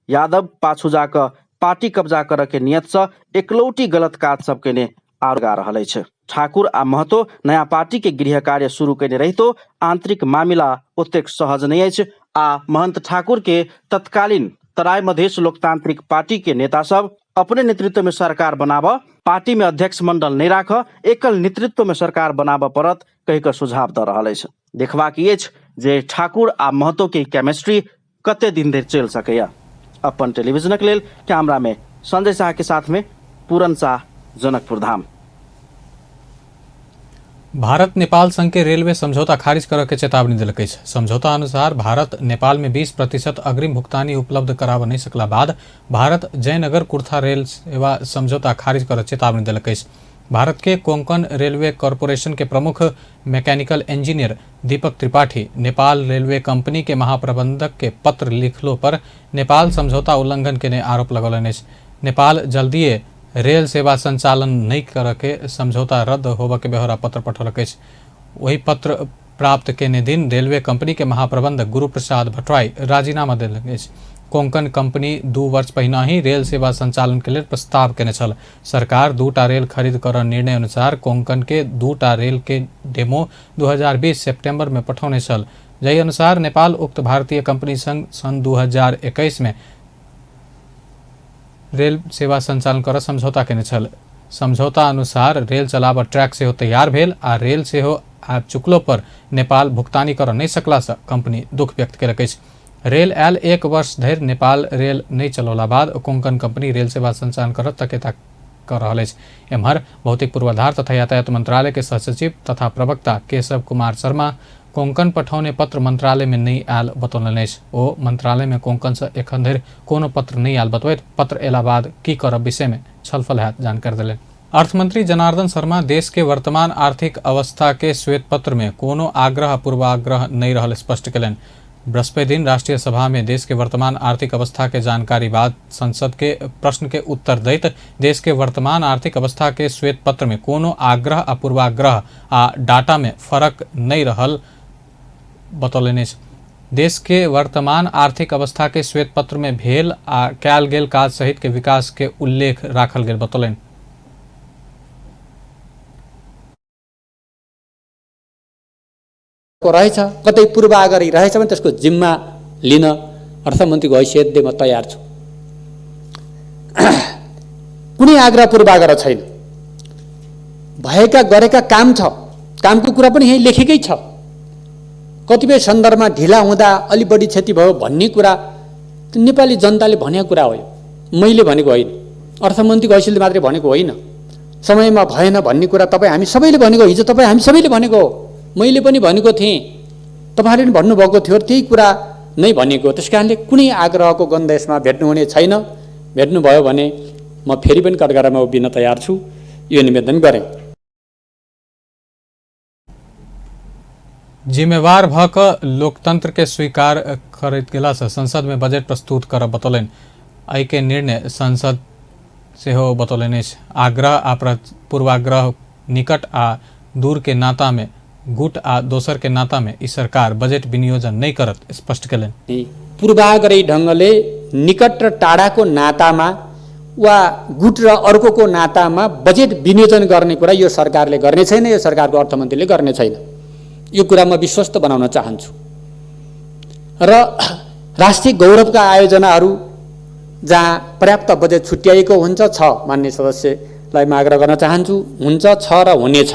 यादव पाछू जाकऽ पार्टी कब्जा करऽ के नियत सँ एकलौटी गलत काज सब केने आरोप लगा रहल अछि। ठाकुर आ महतो नया पार्टी के गृह कार्य शुरू केने रहितो आंतरिक मामिला ओतेक सहज नहि अछि आ महंत ठाकुर के तत्कालीन तराई मधेश लोकतांत्रिक पार्टी के नेता सब अपने नेतृत्व में सरकार बनाबऽ, पार्टी में अध्यक्ष मंडल नहि राखऽ, एकल नेतृत्व में सरकार बनाबऽ पड़त कहि कऽ सुझाव दऽ रहल अछि। देखबाक ई अछि जे ठाकुर आ महतो के केमिस्ट्री कते दिन धरि चलि सकैए। अपन टेलीविजनक लेल कैमरा में संजय शाह के साथ में पूरन शाह, जनकपुर धाम। भारत नेपाल संघ के रेलवे समझौता खारिज करऽ के चेतावनी देलक अछि। समझौता अनुसार भारत नेपाल में 20% अग्रिम भुगतानी उपलब्ध कराबऽ नहि सकला बाद भारत जयनगर कुर्था रेल सेवा समझौता खारिज करऽ चेतावनी देलक अछि। भारत के कोंकण रेलवे कॉरपोरेशन के प्रमुख mechanical engineer Deepak Tripathi Nepal railway company के महाप्रबंधक के पत्र लिखलो पर नेपाल समझौता उल्लंघन केने आरोप लगौलनि अछि। नेपाल जल्दिए रेल सेवा संचालन नहि करऽ के समझौता रद्द होबऽ के बेहोरा पत्र पठौलक अछि। वही पत्र प्राप्त केने दिन रेलवे कंपनी के महाप्रबंधक गुरु प्रसाद भट्टराई राजीनामा देलक अछि। कोंकण कंपनी 2 वर्ष पहिने ही रेल सेवा संचालन के लेल प्रस्ताव केने छल। सरकार 2टा रेल खरीद करऽ निर्णय अनुसार कोंकण के 2टा रेल के डेमो 2020 सितंबर में पठौने छल। जाहि अनुसार नेपाल उक्त भारतीय कंपनी संग सन 2021 में रेल सेवा संचालन करऽ समझौता केने छल। समझौता अनुसार रेल चलाबऽ ट्रैक सेहो तैयार भेल आ रेल सेहो आबि चुकलो पर नेपाल भुगतानी करऽ नहि सकला सँ कंपनी दुख व्यक्त केलक अछि। रेल आयल 1 वर्ष धरि नेपाल रेल नहि चलौला बाद कोंकण कंपनी रेल सेवा संचालन करऽ तकेता कर रहल अछि। एम्हर भौतिक पूर्वाधार तथा यातायात मंत्रालय के सहसचिव तथा प्रवक्ता केशव कुमार शर्मा कोंकण पठौने पत्र मंत्रालय में नहि आयल बतौलनि अछि। ओ मंत्रालय में कोंकण से एखन धरि कोनो पत्र नहि आयल बतबैत पत्र अयला बाद की करब विषय में छलफल हैत जानकारी देलनि। अर्थमंत्री जनार्दन शर्मा देश के वर्तमान आर्थिक अवस्था के श्वेत पत्र में कोनो आग्रह पूर्वाग्रह नहीं रहल स्पष्ट कयलनि। बृहस्पति दिन राष्ट्रीय सभा में देश के वर्तमान आर्थिक अवस्था के जानकारी बाद संसद के प्रश्न के उत्तर दैत देश के वर्तमान आर्थिक अवस्था के श्वेत पत्र में कोनो आग्रह आ पूर्वाग्रह आ डाटा में फरक नहीं रहल बतौलनि अछि। देश के वर्तमान आर्थिक अवस्था के श्वेत पत्र में भेल आ कयल गेल काज सहित के विकास के उल्लेख राखल गेल बतौलनि। रहेछ कतै पूर्वाग्रही रहेछ भने त्यसको जिम्मा लिन अर्थमन्त्रीको हैसियतले म तयार छु। कुनै आग्रह पूर्वाग्रह छैन। भएका गरेका काम छ, कामको कुरा पनि यहीँ लेखेकै छ। कतिपय सन्दर्भमा ढिला हुँदा अलि बढी क्षति भयो भन्ने कुरा नेपाली जनताले भनेको कुरा हो, मैले भनेको होइन, अर्थमन्त्रीको हैसियतले मात्रै भनेको होइन। समयमा भएन भन्ने कुरा तपाईँ हामी सबैले भनेको, हिजो तपाईँ हामी सबैले भनेको हो, मैले पनि भनेको थिएँ, तपाईँहरूले पनि भन्नुभएको थियो, त्यही कुरा नै भनेको। त्यस कारणले कुनै आग्रहको गन्ध यसमा भेट्नुहुने छैन। भेट्नुभयो भने म फेरि पनि कटघरामा उभिन तयार छु, यो निवेदन गरेँ। जिम्मेवार भऽ कऽ लोकतंत्र के स्वीकार करैत गेलासँ संसद में बजट प्रस्तुत करब बतौलनि। एहिके निर्णय संसद सेहो बतौलनि अछि। आग्रह आ पूर्वाग्रह, निकट आ दूर के नाता में, गुट आ दोसर के नाता में ई सरकार बजट विनियोजन नहि करत स्पष्ट केलनि। पूर्वाग्रही ढङ्गले निकट र टाढाको नातामा वा गुट र अर्कोको नातामा बजेट विनियोजन गर्ने कुरा यो सरकारले गर्ने छैन, यो सरकारको अर्थमन्त्रीले गर्ने छैन। यो कुरा म विश्वस्त बनाउन चाहन्छु। र राष्ट्रिय गौरवका आयोजनाहरू जहाँ पर्याप्त बजेट छुट्याइएको हुन्छ छ, मान्य सदस्यलाई म आग्रह गर्न चाहन्छु, हुन्छ, छ र हुनेछ।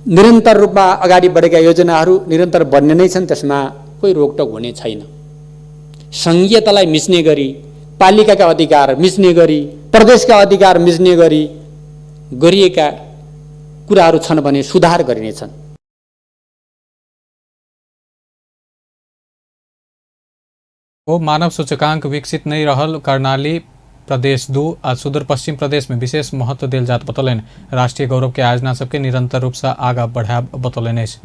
निरन्तर रूपमा अगाडि बढेका योजनाहरू निरन्तर बन्ने नै छन्, त्यसमा कोही रोकटोक हुने छैन। सङ्घीयतालाई मिच्ने गरी, पालिकाका अधिकार मिच्ने गरी, प्रदेशका अधिकार मिच्ने गरी गरिएका कुराहरू छन् भने सुधार गरिनेछन्। ओ मानव सूचकांक विकसित नहीं रहल कर्णाली प्रदेश 2 आ सुदूरपश्चिम प्रदेश में विशेष महत्व देल जात बतौलनि। राष्ट्रीय गौरव के आयोजना सबके निरंतर रूप से आगा बढ़ायब बतौलनि अछि।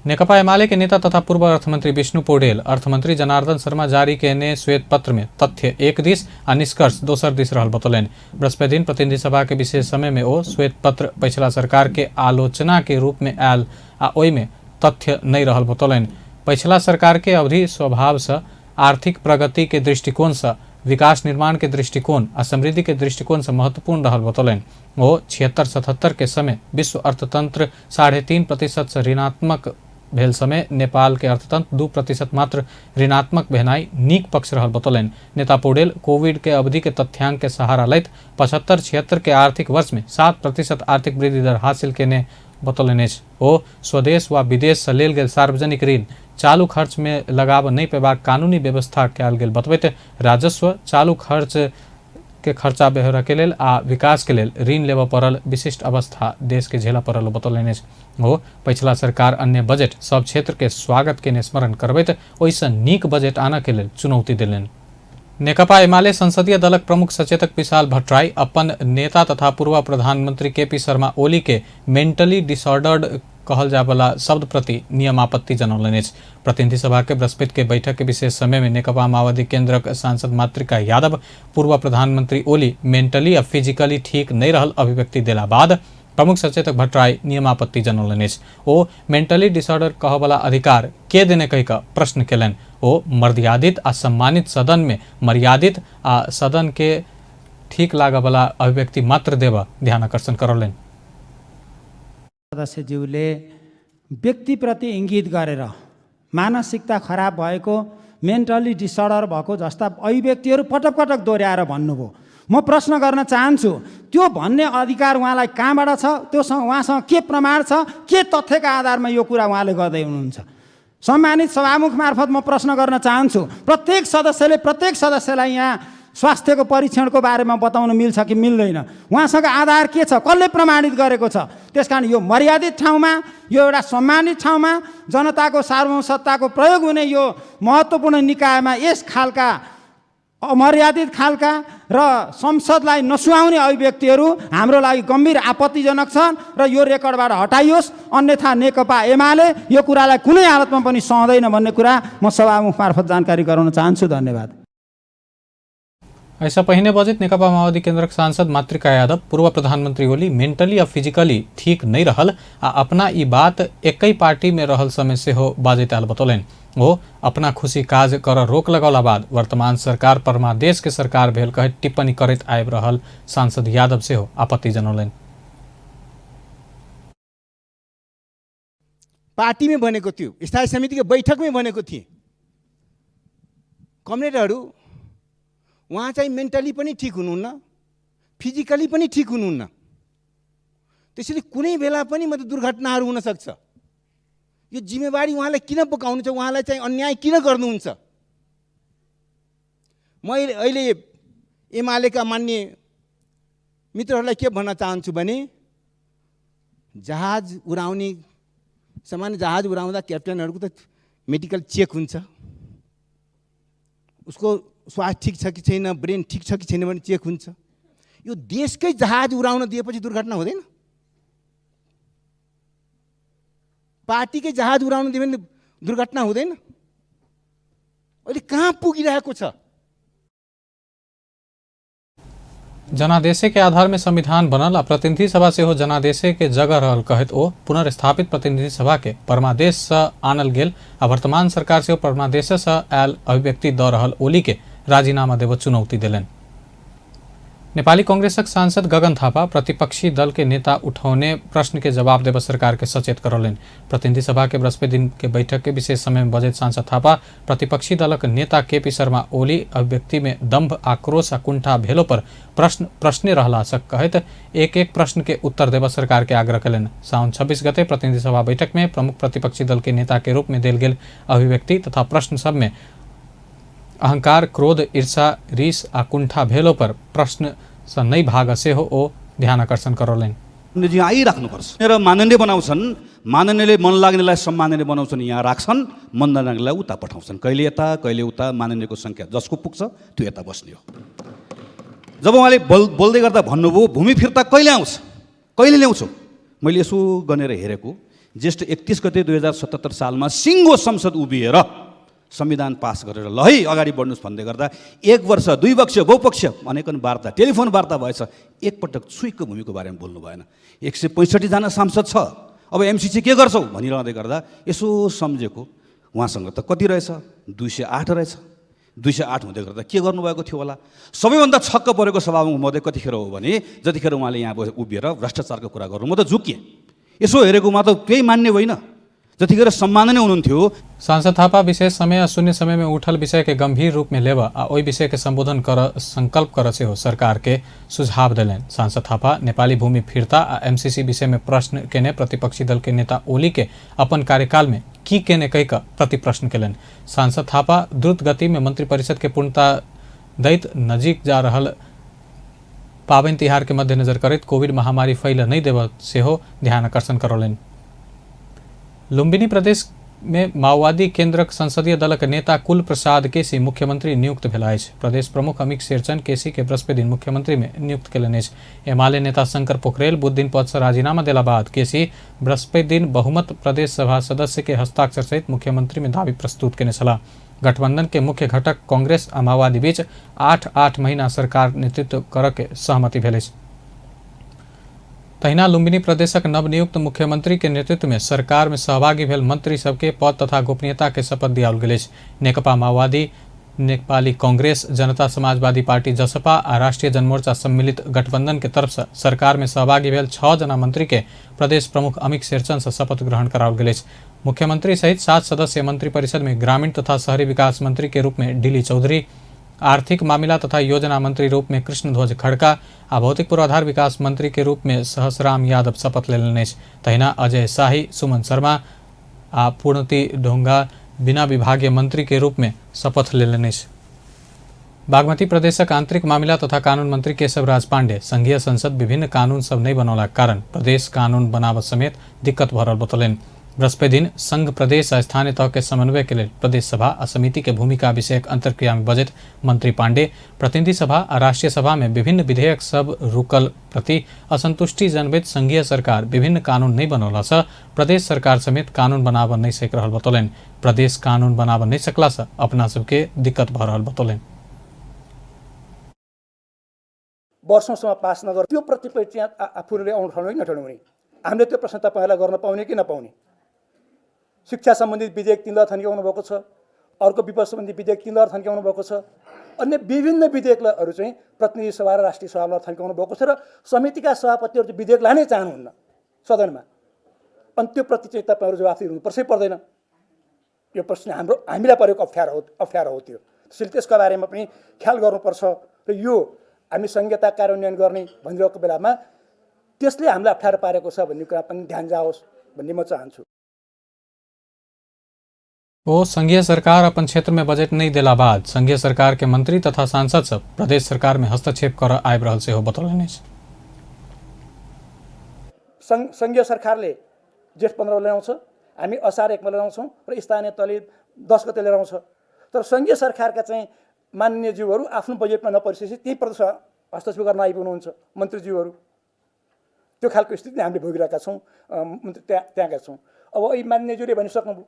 नेकपा एमाले के नेता तथा पूर्व अर्थमंत्री विष्णु पौडेल अर्थमंत्री जनार्दन शर्मा जारी केने श्वेत पत्र में तथ्य एक दिस आ निष्कर्ष दोसर दिस रहल बतौलनि। बृहस्पति दिन प्रतिनिधि सभा के विशेष समय में ओ श्वेत पत्र पछिला सरकार के आलोचना के रूप में आयल आ ओहिमे तथ्य नहीं रहल बतौलनि। पछिला सरकार के अवधि स्वभाव से आर्थिक प्रगति के दृष्टिकोण से, विकास निर्माण के दृष्टिकोण आ समृद्धि के दृष्टिकोण से महत्वपूर्ण रहल बतौलनि। ओ 76-77 के समय विश्व अर्थतंत्र 3.5% से ऋणात्मक भेल समय नेपाल के अर्थतंत्र 2% मात्र ऋणात्मक भेनाई नीक पक्ष रहल बतौलनि। नेता पौडेल कोविड के अवधि के तथ्यांक के सहारा लैत 75-76 के आर्थिक वर्ष में 7% आर्थिक वृद्धि दर हासिल केने बतौलनि अछि। ओ स्वदेश वा विदेश से लेल गेल सार्वजनिक ऋण चालू खर्च में लगाव नहि पेबाक कानूनी व्यवस्था कयल गेल बतबैत राजस्व चालू खर्च के खर्चा बेहोरा के लेल आ विकास के लेल ऋण लेबऽ पड़ल विशिष्ट अवस्था देश के झेलऽ पड़ल बतौलनि अछि। ओ पछिला सरकार अन्य बजट सब क्षेत्र के स्वागत के स्मरण करबैत ओहिसँ नीक बजट आनऽ के लेल चुनौती देलनि। नेकपा एमाले संसदीय दलक प्रमुख सचेतक विशाल भट्टराई अपन नेता तथा पूर्व प्रधानमंत्री केपी शर्मा ओली के मेंटली डिसऑर्डर्ड कहल जायवला शब्द प्रति नियम आपत्ति जनौलनि अछि। प्रतिनिधि सभा के बृहस्पति के बैठक के विशेष समय में नेकपा माओवादी केंद्रक सांसद मातृका यादव पूर्व प्रधानमंत्री ओली मेंटली आ फिजिकली ठीक नहीं रहल अभिव्यक्ति देला बाद प्रमुख सचेतक भट्टराई नियमापत्ति जनौलनि अछि। ओ मेंटली डिसऑर्डर कहवला अधिकार के देने कहि कऽ प्रश्न केलनि। ओ मर्यादित आ सम्मानित सदन में मर्यादित आ सदन के ठीक लागऽवला अभिव्यक्ति मात्र देबऽ ध्यान आकर्षण करौलनि। सदस्यज्यूले व्यक्तिप्रति इङ्गित गरेर मानसिकता खराब भएको, मेन्टली डिसअर्डर भएको जस्ता अभिव्यक्तिहरू पटक पटक दोहोऱ्याएर भन्नुभयो। म प्रश्न गर्न चाहन्छु, त्यो भन्ने अधिकार उहाँलाई कहाँबाट छ? त्योसँग उहाँसँग के प्रमाण छ? के तथ्यका आधारमा यो कुरा उहाँले गर्दै हुनुहुन्छ? सम्मानित सभामुख मार्फत म प्रश्न गर्न चाहन्छु, प्रत्येक सदस्यले प्रत्येक सदस्यलाई यहाँ स्वास्थ्यको परीक्षणको बारेमा बताउन मिल्छ कि मिल्दैन? उहाँसँग आधार के छ? कसले प्रमाणित गरेको छ? त्यसकारण यो मर्यादित ठाउँमा, यो एउटा सम्मानित ठाउँमा, जनताको सार्वभौम सत्ताको प्रयोग हुने यो महत्त्वपूर्ण निकायमा यस खालका अमर्यादित खालका र संसदलाई नसुहाउने अभिव्यक्तिहरू हाम्रो लागि गम्भीर आपत्तिजनक छन् र यो रेकर्डबाट हटाइयोस्, अन्यथा नेकपा एमाले यो कुरालाई कुनै हालतमा पनि सहँदैन भन्ने कुरा म सभामुख मार्फत जानकारी गराउन चाहन्छु। धन्यवाद। ऐसा पहिने बजट नेकपा माओवादी केंद्रक सांसद मातृका यादव पूर्व प्रधानमंत्री ओली मेंटली आ फिजिकली ठीक नहीं रहल आ अपना ई बात एकै पार्टी में रहल समय सेहो बाजैत आयल बतौलनि। ओ अपना खुशी काज कर रोक लगौला बाद वर्तमान सरकार परमादेश के सरकार भेल कहैत टिप्पणी करैत आबि रहल सांसद यादव सेहो आपत्ति जनौलनि। पार्टीमै भनेको थियो, स्थायी समितिको बैठकमै भनेको थिएँ, कमरेडहरू उहाँ चाहिँ मेन्टली पनि ठिक हुनुहुन्न, फिजिकली पनि ठिक हुनुहुन्न। त्यसैले कुनै बेला पनि मतलब दुर्घटनाहरू हुनसक्छ। यो जिम्मेवारी उहाँलाई किन बोकाउनु छ? उहाँलाई चाहिँ अन्याय किन गर्नुहुन्छ? म अहिले एमालेका मान्य मित्रहरूलाई के भन्न चाहन्छु भने जहाज उडाउने सामान्य जहाज उडाउँदा क्याप्टेनहरूको त मेडिकल चेक हुन्छ, उसको स्वास्थ्य ठिक छ कि छैन, ब्रेन ठिक छ कि छैन भने चेक हुन्छ। यो देशकै जहाज उडाउन दिएपछि दुर्घटना हुँदैन? पार्टीकै जहाज उडाउन दियो भने दुर्घटना हुँदैन? अहिले कहाँ पुगिरहेको छ? जनादेशे के आधार में संविधान बनल आ प्रतिनिधि सभा सेहो जनादेशे के जगह रहल कहैत ओ पुनर्स्थापित प्रतिनिधि सभा के परमादेश से आनल गेल आ वर्तमान सरकार सेहो परमादेश से आयल अभिव्यक्ति द रहल ओली के राजीनामा देबऽ चुनौती देलनि। नेपाली कांग्रेसक सांसद गगन थापा प्रतिपक्षी दल के नेता उठौने प्रश्न के जवाब देबऽ सरकार के सचेत करौलनि। प्रतिनिधि सभा के बृहस्पति दिन के बैठक के विशेष समय में बजैत सांसद थापा प्रतिपक्षी दलक नेता केपी शर्मा ओली अभिव्यक्ति में दंभ, आक्रोश आ कुंठा भेलो पर प्रश्न प्रश्ने रहला सँ कहैत एक एक प्रश्न के उत्तर देबऽ सरकार के आग्रह कयलनि। साउन 26 गते प्रतिनिधि सभा बैठक में प्रमुख प्रतिपक्षी दल के नेता के रूप में देल गेल अभिव्यक्ति तथा प्रश्न सब में अहंकार, क्रोध, ईर्षा, रीस आ कुंठा भेलो पर प्रश्न सँ नहि भाग सेहो ओ ध्यान आकर्षण करौलनि। जी आइराख्नुपर्छ र माननीय बनाउँछन्, माननीयले मन लाग्नेलाई सम्माननीय बनाउँछन्, यहाँ राख्छन्, मन नलाग्नेलाई उता पठाउँछन्, कहिले यता कहिले उता। माननीयको सङ्ख्या जसको पुग्छ त्यो यता बस्ने हो। जब उहाँले बोल्दै गर्दा भन्नुभयो भूमि फिर्ता कहिले आउँछ, कहिले ल्याउँछौ, मैले यसो गनेर हेरेको ज्येष्ठ 31 गते 2077 सालमा सिङ्गो संसद उभिएर संविधान पास गरेर ल है अगाडि बढ्नुहोस् भन्दै गर्दा 1 वर्ष 2 वर्ष बहुपक्ष अनेकन वार्ता, टेलिफोन वार्ता भएछ, एकपटक छुइको भूमिको बारेमा बोल्नु भएन। 165 जना सांसद छ, अब एमसिसी के गर्छौ भनिरहँदै गर्दा यसो सम्झेको उहाँसँग त कति रहेछ, 208 रहेछ। 208 हुँदै गर्दा के गर्नुभएको थियो होला? सबैभन्दा छक्क परेको सभामुख महोदय कतिखेर हो भने जतिखेर उहाँले यहाँ उभिएर भ्रष्टाचारको कुरा गर्नु, म त झुकिएँ, यसो हेरेको उहाँ त केही मान्ने होइन, जतिखेर सम्माननीय हुनुहुन्थ्यो। सांसद थापा विशेष समय आ शून्य समय में उठल विषय के गंभीर रूप में लेब आ ओहि विषय के संबोधन कर संकल्प कर सेहो सरकार के सुझाव देलनि। सांसद थापा नेपाली भूमि फिर्ता आ एमसीसी विषय में प्रश्न केने प्रतिपक्षी दल के नेता ओली के अपन कार्यकाल में की केने कहि कऽ प्रति प्रश्न केलनि। सांसद थापा द्रुत गति में मंत्रिपरिषद के पूर्णता दैत नजीक जा रहल पाबनि तिहार के मद्देनजर करैत कोविड महामारी फैल नहि देबऽ सेहो ध्यान आकर्षण करौलनि। लुम्बिनी प्रदेश में माओवादी केंद्रक संसदीय दलक नेता कुल प्रसाद केसी मुख्यमंत्री नियुक्त भेला अछि। प्रदेश प्रमुख अमित शेरचन केसी के बृहस्पति दिन मुख्यमंत्री में नियुक्त केलनि अछि। एमाले नेता शंकर पोखरेल बुधदिन पद से राजीनामा देला बाद केसी बृहस्पति दिन बहुमत प्रदेश सभा सदस्य के हस्ताक्षर सहित मुख्यमंत्री में दावी प्रस्तुत केने छलाह। गठबंधन के मुख्य घटक कांग्रेस आ माओवादी बीच 8-8 महीना सरकार नेतृत्व करऽ के सहमति भेल अछि। तहिना लुम्बिनी प्रदेशक नवनियुक्त मुख्यमंत्री के नेतृत्व में सरकार में सहभागी भेल मंत्री सबके पद तथा गोपनीयता के शपथ दियाओल गेल अछि। नेकपा माओवादी, नेपाली कांग्रेस, जनता समाजवादी पार्टी जसपा आ राष्ट्रीय जनमोर्चा सम्मिलित गठबंधन के तरफ से सरकार में सहभागी भेल 6 जना मंत्री के प्रदेश प्रमुख अमित शेरचन से शपथ ग्रहण कराओल गेल अछि। मुख्यमंत्री सहित 7 सदस्य मंत्रिपरिषद में ग्रामीण तथा शहरी विकास मंत्री के रूप में डिली चौधरी, आर्थिक मामिला तथा योजना मंत्री रूप में कृष्णध्वज खड़का आ भौतिक पूर्वाधार विकास मंत्री के रूप में सहसराम यादव शपथ लेलनि अछि। तहिना अजय शाही, सुमन शर्मा आ पूर्णति ढोंगा बिना विभागीय मंत्री के रूप में शपथ लेलनि अछि। बागमती प्रदेशक आंतरिक मामिला तथा कानून मंत्री केशव राज पांडे संघीय संसद विभिन्न कानून सब नहि बनौलाक कारण प्रदेश कानून बनाबऽ समेत दिक्कत भऽ रहल बतौलनि। बृहस्पति दिन संघ प्रदेश आ स्थानीय तह के समन्वय के लेल प्रदेश सभा आ समिति के भूमिका विषयक अंतर्क्रिया में बजैत मंत्री पांडे प्रतिनिधि सभा आ राष्ट्रीय सभा में विभिन्न विधेयक सब रुकल प्रति असंतुष्टि जनबैत संघीय सरकार विभिन्न कानून नहि बनौला सँ प्रदेश सरकार समेत कानून बनाबऽ नहि सकि रहल बतौलनि। प्रदेश कानून बनाबऽ नहि सकला सँ अपना सबके दिक्कत भऽ रहल बतौलनि। वर्षौंसम्म पास नगर त्यो प्रतिपक्ष आफूले आउनु कि नठेउनु, हामीले त्यो प्रश्न तपाईँहरूलाई गर्न पाउने कि नपाउने? शिक्षा सम्बन्धित विधेयक 3 लहर थन्क्याउनु भएको छ, अर्को विपद सम्बन्धी विधेयक 3 लहर थन्क्याउनु भएको छ, अन्य विभिन्न विधेयकहरू चाहिँ प्रतिनिधि सभा र राष्ट्रिय सभालाई थन्क्याउनु भएको छ र समितिका सभापतिहरू चाहिँ विधेयक लानै चाहनुहुन्न सदनमा। अनि त्यो प्रति चाहिँ तपाईँहरू जवाफ दिनुपर्छै पर्दैन? यो प्रश्न हाम्रो हामीलाई परेको अप्ठ्यारो हो, अप्ठ्यारो हो त्यो। त्यसैले त्यसको बारेमा पनि ख्याल गर्नुपर्छ र यो हामी संहिता कार्यान्वयन गर्ने भनिरहेको बेलामा त्यसले हामीलाई अप्ठ्यारो पारेको छ भन्ने कुरा पनि ध्यान जाओस् भन्ने म चाहन्छु। ओ संघीय सरकार अपन क्षेत्र में बजट नहीं देला बाद संघीय सरकार के मंत्री तथा सांसद सब प्रदेश सरकार में हस्तक्षेप कर आबि रहल सेहो बतौलनि अछि। संघीय सरकारले जेठ 15 ल्याउँछ, हामी असार 1 ल्याउँछौँ र स्थानीय तहले 10 गते लिएर आउँछ। तर संघीय सरकारका चाहिँ मान्यज्यूहरू आफ्नो बजेटमा नपरिसकेपछि त्यही प्रदेश हस्तक्षेप गर्न आइपुग्नुहुन्छ मन्त्रीज्यूहरू। त्यो खालको स्थिति हामीले भोगिरहेका छौँ, त्यहाँका छौँ। अब अहिले मान्यज्यूले भनिसक्नुभयो,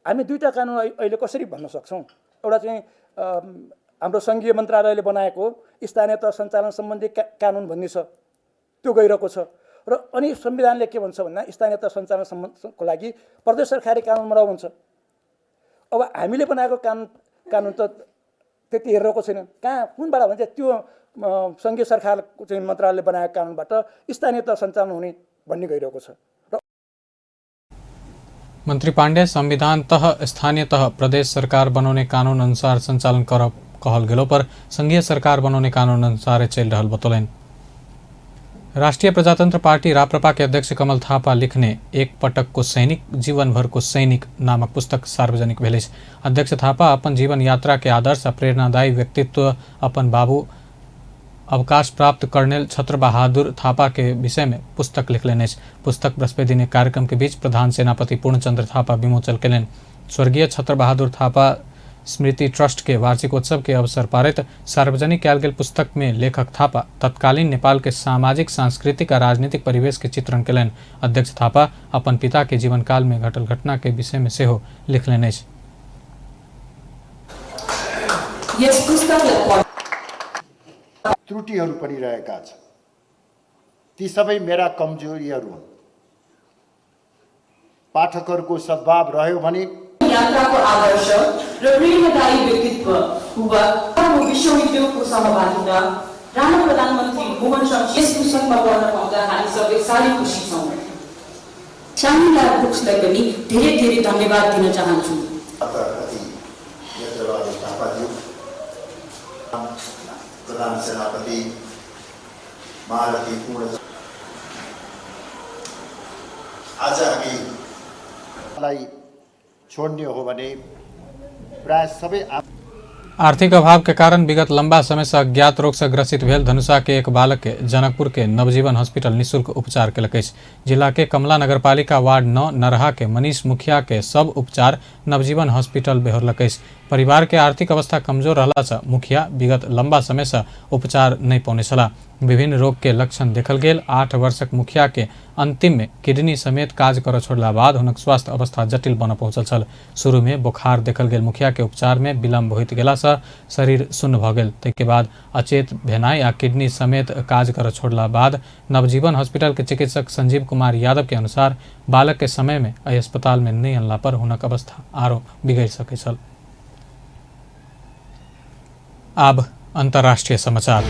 हामी दुईवटा कानुन अहिले कसरी भन्न सक्छौँ? एउटा चाहिँ हाम्रो सङ्घीय मन्त्रालयले बनाएको स्थानीय तह सञ्चालन सम्बन्धी कानुन भन्ने छ, त्यो गइरहेको छ। र अनि संविधानले के भन्छ भन्दा स्थानीय तह सञ्चालन सम्बन्धको लागि प्रदेश सरकारी कानुन बनाऊ भन्छ। अब हामीले बनाएको कानुन त त्यति हेरिरहेको छैन, कहाँ कुनबाट भन्छ त्यो सङ्घीय सरकारको चाहिँ मन्त्रालयले बनाएको कानुनबाट स्थानीय तह सञ्चालन हुने भन्ने गइरहेको छ। मंत्री पांडे संविधान तह स्थानीय तह प्रदेश सरकार बनौने कानून अनुसार संचालन कर कहल गेलो पर संघीय सरकार बनौने कानून अनुसार चलि रहल बतौलनि। राष्ट्रिय प्रजातंत्र पार्टी राप्रपा के अध्यक्ष कमल थापा लिखने एक पटक को सैनिक जीवन भर को सैनिक नामक पुस्तक सार्वजनिक भेल अछि। अध्यक्ष थापा अपन जीवन यात्रा के आदर्श आ प्रेरणादायी व्यक्तित्व अपन बाबू अवकाश प्राप्त कर्णेल छत्र बहादुर थापा के विषय में पुस्तक लिखलनि अछि। पुस्तक बृहस्पति दिन कार्यक्रम के बीच प्रधान सेनापति पूर्णचंद्र थापा विमोचन कयलनि। स्वर्गीय छत्र बहादुर थापा स्मृति ट्रस्ट के वार्षिकोत्सव के अवसर पारित सार्वजनिक कयल गेल पुस्तक में लेखक थापा तत्कालीन नेपाल के सामाजिक, सांस्कृतिक आ राजनीतिक परिवेश के चित्रण कयलनि। अध्यक्ष थापा अपन पिता के जीवनकाल में घटल घटना के विषय में सेहो लिखलनि अछि। त्रुटिहरू पनि रहेका छन्, ती सबै मेरा कमजोरीहरू हुन्। पाठकहरूको सद्भाव रह्यो भने यात्राको आदर्श र प्रेरणादायी व्यक्तित्व हुवा विश्वविद्यालयको सहभागिता राणा प्रधानमन्त्री मोहन शमशेर यस पुस्तकमा पढ्न पाउँदा हामी सबै साह्रै खुसी छौँ। श्यामिला बुक्सलाई पनि धेरै धेरै धन्यवाद दिन चाहन्छु। प्रधान सेनापति महारथी पूर्ण आज हामीलाई छोड्ने हो भने प्राय सबै आर्थिक अभाव के कारण विगत लंबा समय से अज्ञात रोग से ग्रसित भेल धनुषा के एक बालक के जनकपुर के नवजीवन हॉस्पिटल निःशुल्क उपचार केलक अछि। जिला के कमला नगरपालिका वार्ड 9 नरहा के मनीष मुखिया के सब उपचार नवजीवन हॉस्पिटल बेहोरलक अछि। परिवार के आर्थिक अवस्था कमजोर रहला से मुखिया विगत लंबा समय से उपचार नहीं पौने छलाह। विभिन्न रोग के लक्षण देखल गेल 8 वर्षक मुखिया के अंतिम में किडनी समेत काज कर छोड़ला बाद हुनक स्वास्थ्य अवस्था जटिल बन पहुँचल छल। शुरू में बुखार देखल गेल मुखिया के उपचार में विलम्ब होइत गेला से शरीर सुन्न भ गेल। ताहिके बाद अचेत भेनाइ आ किडनी समेत काज कर छोड़ला बाद नवजीवन हॉस्पिटल के चिकित्सक संजीव कुमार यादव के अनुसार बालक के समय में एहि अस्पताल में नहि अनला पर हुनक अवस्था आरो बिगड़ि सकैत छल। आब अंतर्राष्ट्रीय समाचार।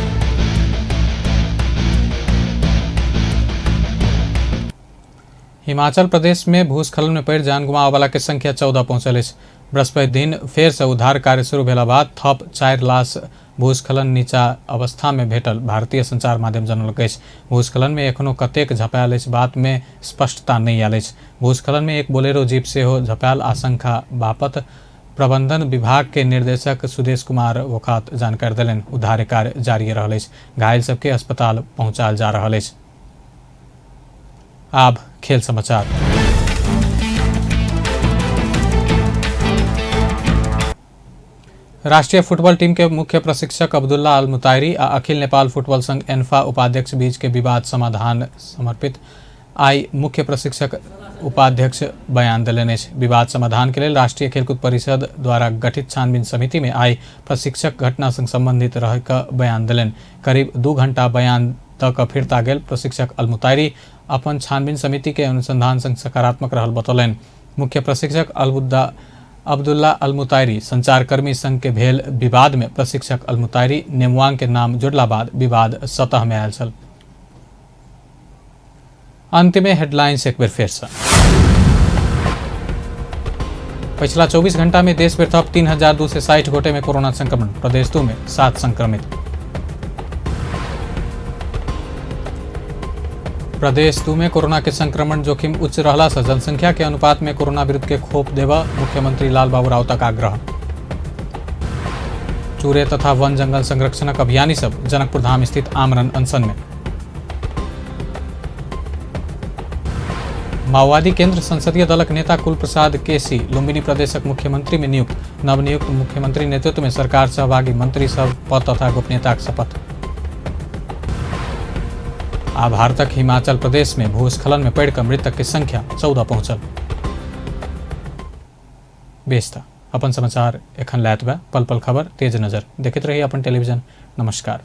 हिमाचल प्रदेश में भूस्खलन में पड़ि जान गुमाबयवला के संख्या 14 पहुंचल अछि। बृहस्पति दिन फेर से उद्धार कार्य शुरू भेला बाद थप 4 लाश भूस्खलन नीचा अवस्था में भेटल भारतीय संचार माध्यम जनौलक अछि। भूस्खलन में एखनो कतेक झपायल अछि बात में स्पष्टता नहि आयल अछि। भूस्खलन में एक बोलेरो जीप सेहो झपायल आशंका बापत प्रबंधन विभाग के निर्देशक सुदेश कुमार वोखात जानकारी देलनि। उद्धार कार्य जारी रहल अछि। घायल सबके अस्पताल पहुंचायल जा रहल अछि। आब खेल समाचार। राष्ट्रीय फुटबॉल टीम के मुख्य प्रशिक्षक अब्दुल्ला अल मुतायरी आ अखिल नेपाल फुटबॉल संघ एन्फा उपाध्यक्ष बीच के विवाद समाधान समर्पित आई मुख्य प्रशिक्षक उपाध्यक्ष बयान देलनि अछि। विवाद समाधान के लेल राष्ट्रीय खेलकूद परिषद द्वारा गठित छानबीन समिति में आई प्रशिक्षक घटना संग संबंधित रह के बयान देलनि। करीब 2 घंटा बयान दऽ कऽ फिरता गेल प्रशिक्षक अल मुतायरी अपन छानबीन समिति के अनुसंधान संग सकारात्मक रहल बतौलनि। मुख्य प्रशिक्षक अब्दुल्ला अल मुतायरी संचारकर्मी संघ के भेल विवाद में प्रशिक्षक अल मुतायरी नेमुआंग के नाम जुड़ला बाद विवाद सतह में आयल छल। अंत में हेडलाइंस एक बेर फेर से। पछिला 24 घंटा में देश भरि थप 3260 गोटे में कोरोना संक्रमण, प्रदेश 2 में 7 संक्रमित। प्रदेश 2 में कोरोना के संक्रमण जोखिम उच्च रहला से जनसंख्या के अनुपात में कोरोना विरुद्ध के खोप देवा मुख्यमंत्री लालबाबू राउतक आग्रह। चूरे तथा वन जंगल संरक्षणक अभियानी सब जनकपुर धाम स्थित आमरण अनशन में। माओवादी केंद्र संसदीय दलक नेता कुलप्रसाद केसी लुम्बिनी प्रदेशक मुख्यमंत्री में नियुक्त। नवनियुक्त मुख्यमंत्री नेतृत्व में सरकार सहभागी मंत्री सब पद तथा गोपनीयताक शपथ। आ भारतक हिमाचल प्रदेश में भूस्खलन में पड़िकऽ मृतक के संख्या 14 पहुंचल। बेस था अपन समाचार एखन लैत बा पल पल खबर तेज नजर देखैत रही अपन टेलीविजन। नमस्कार।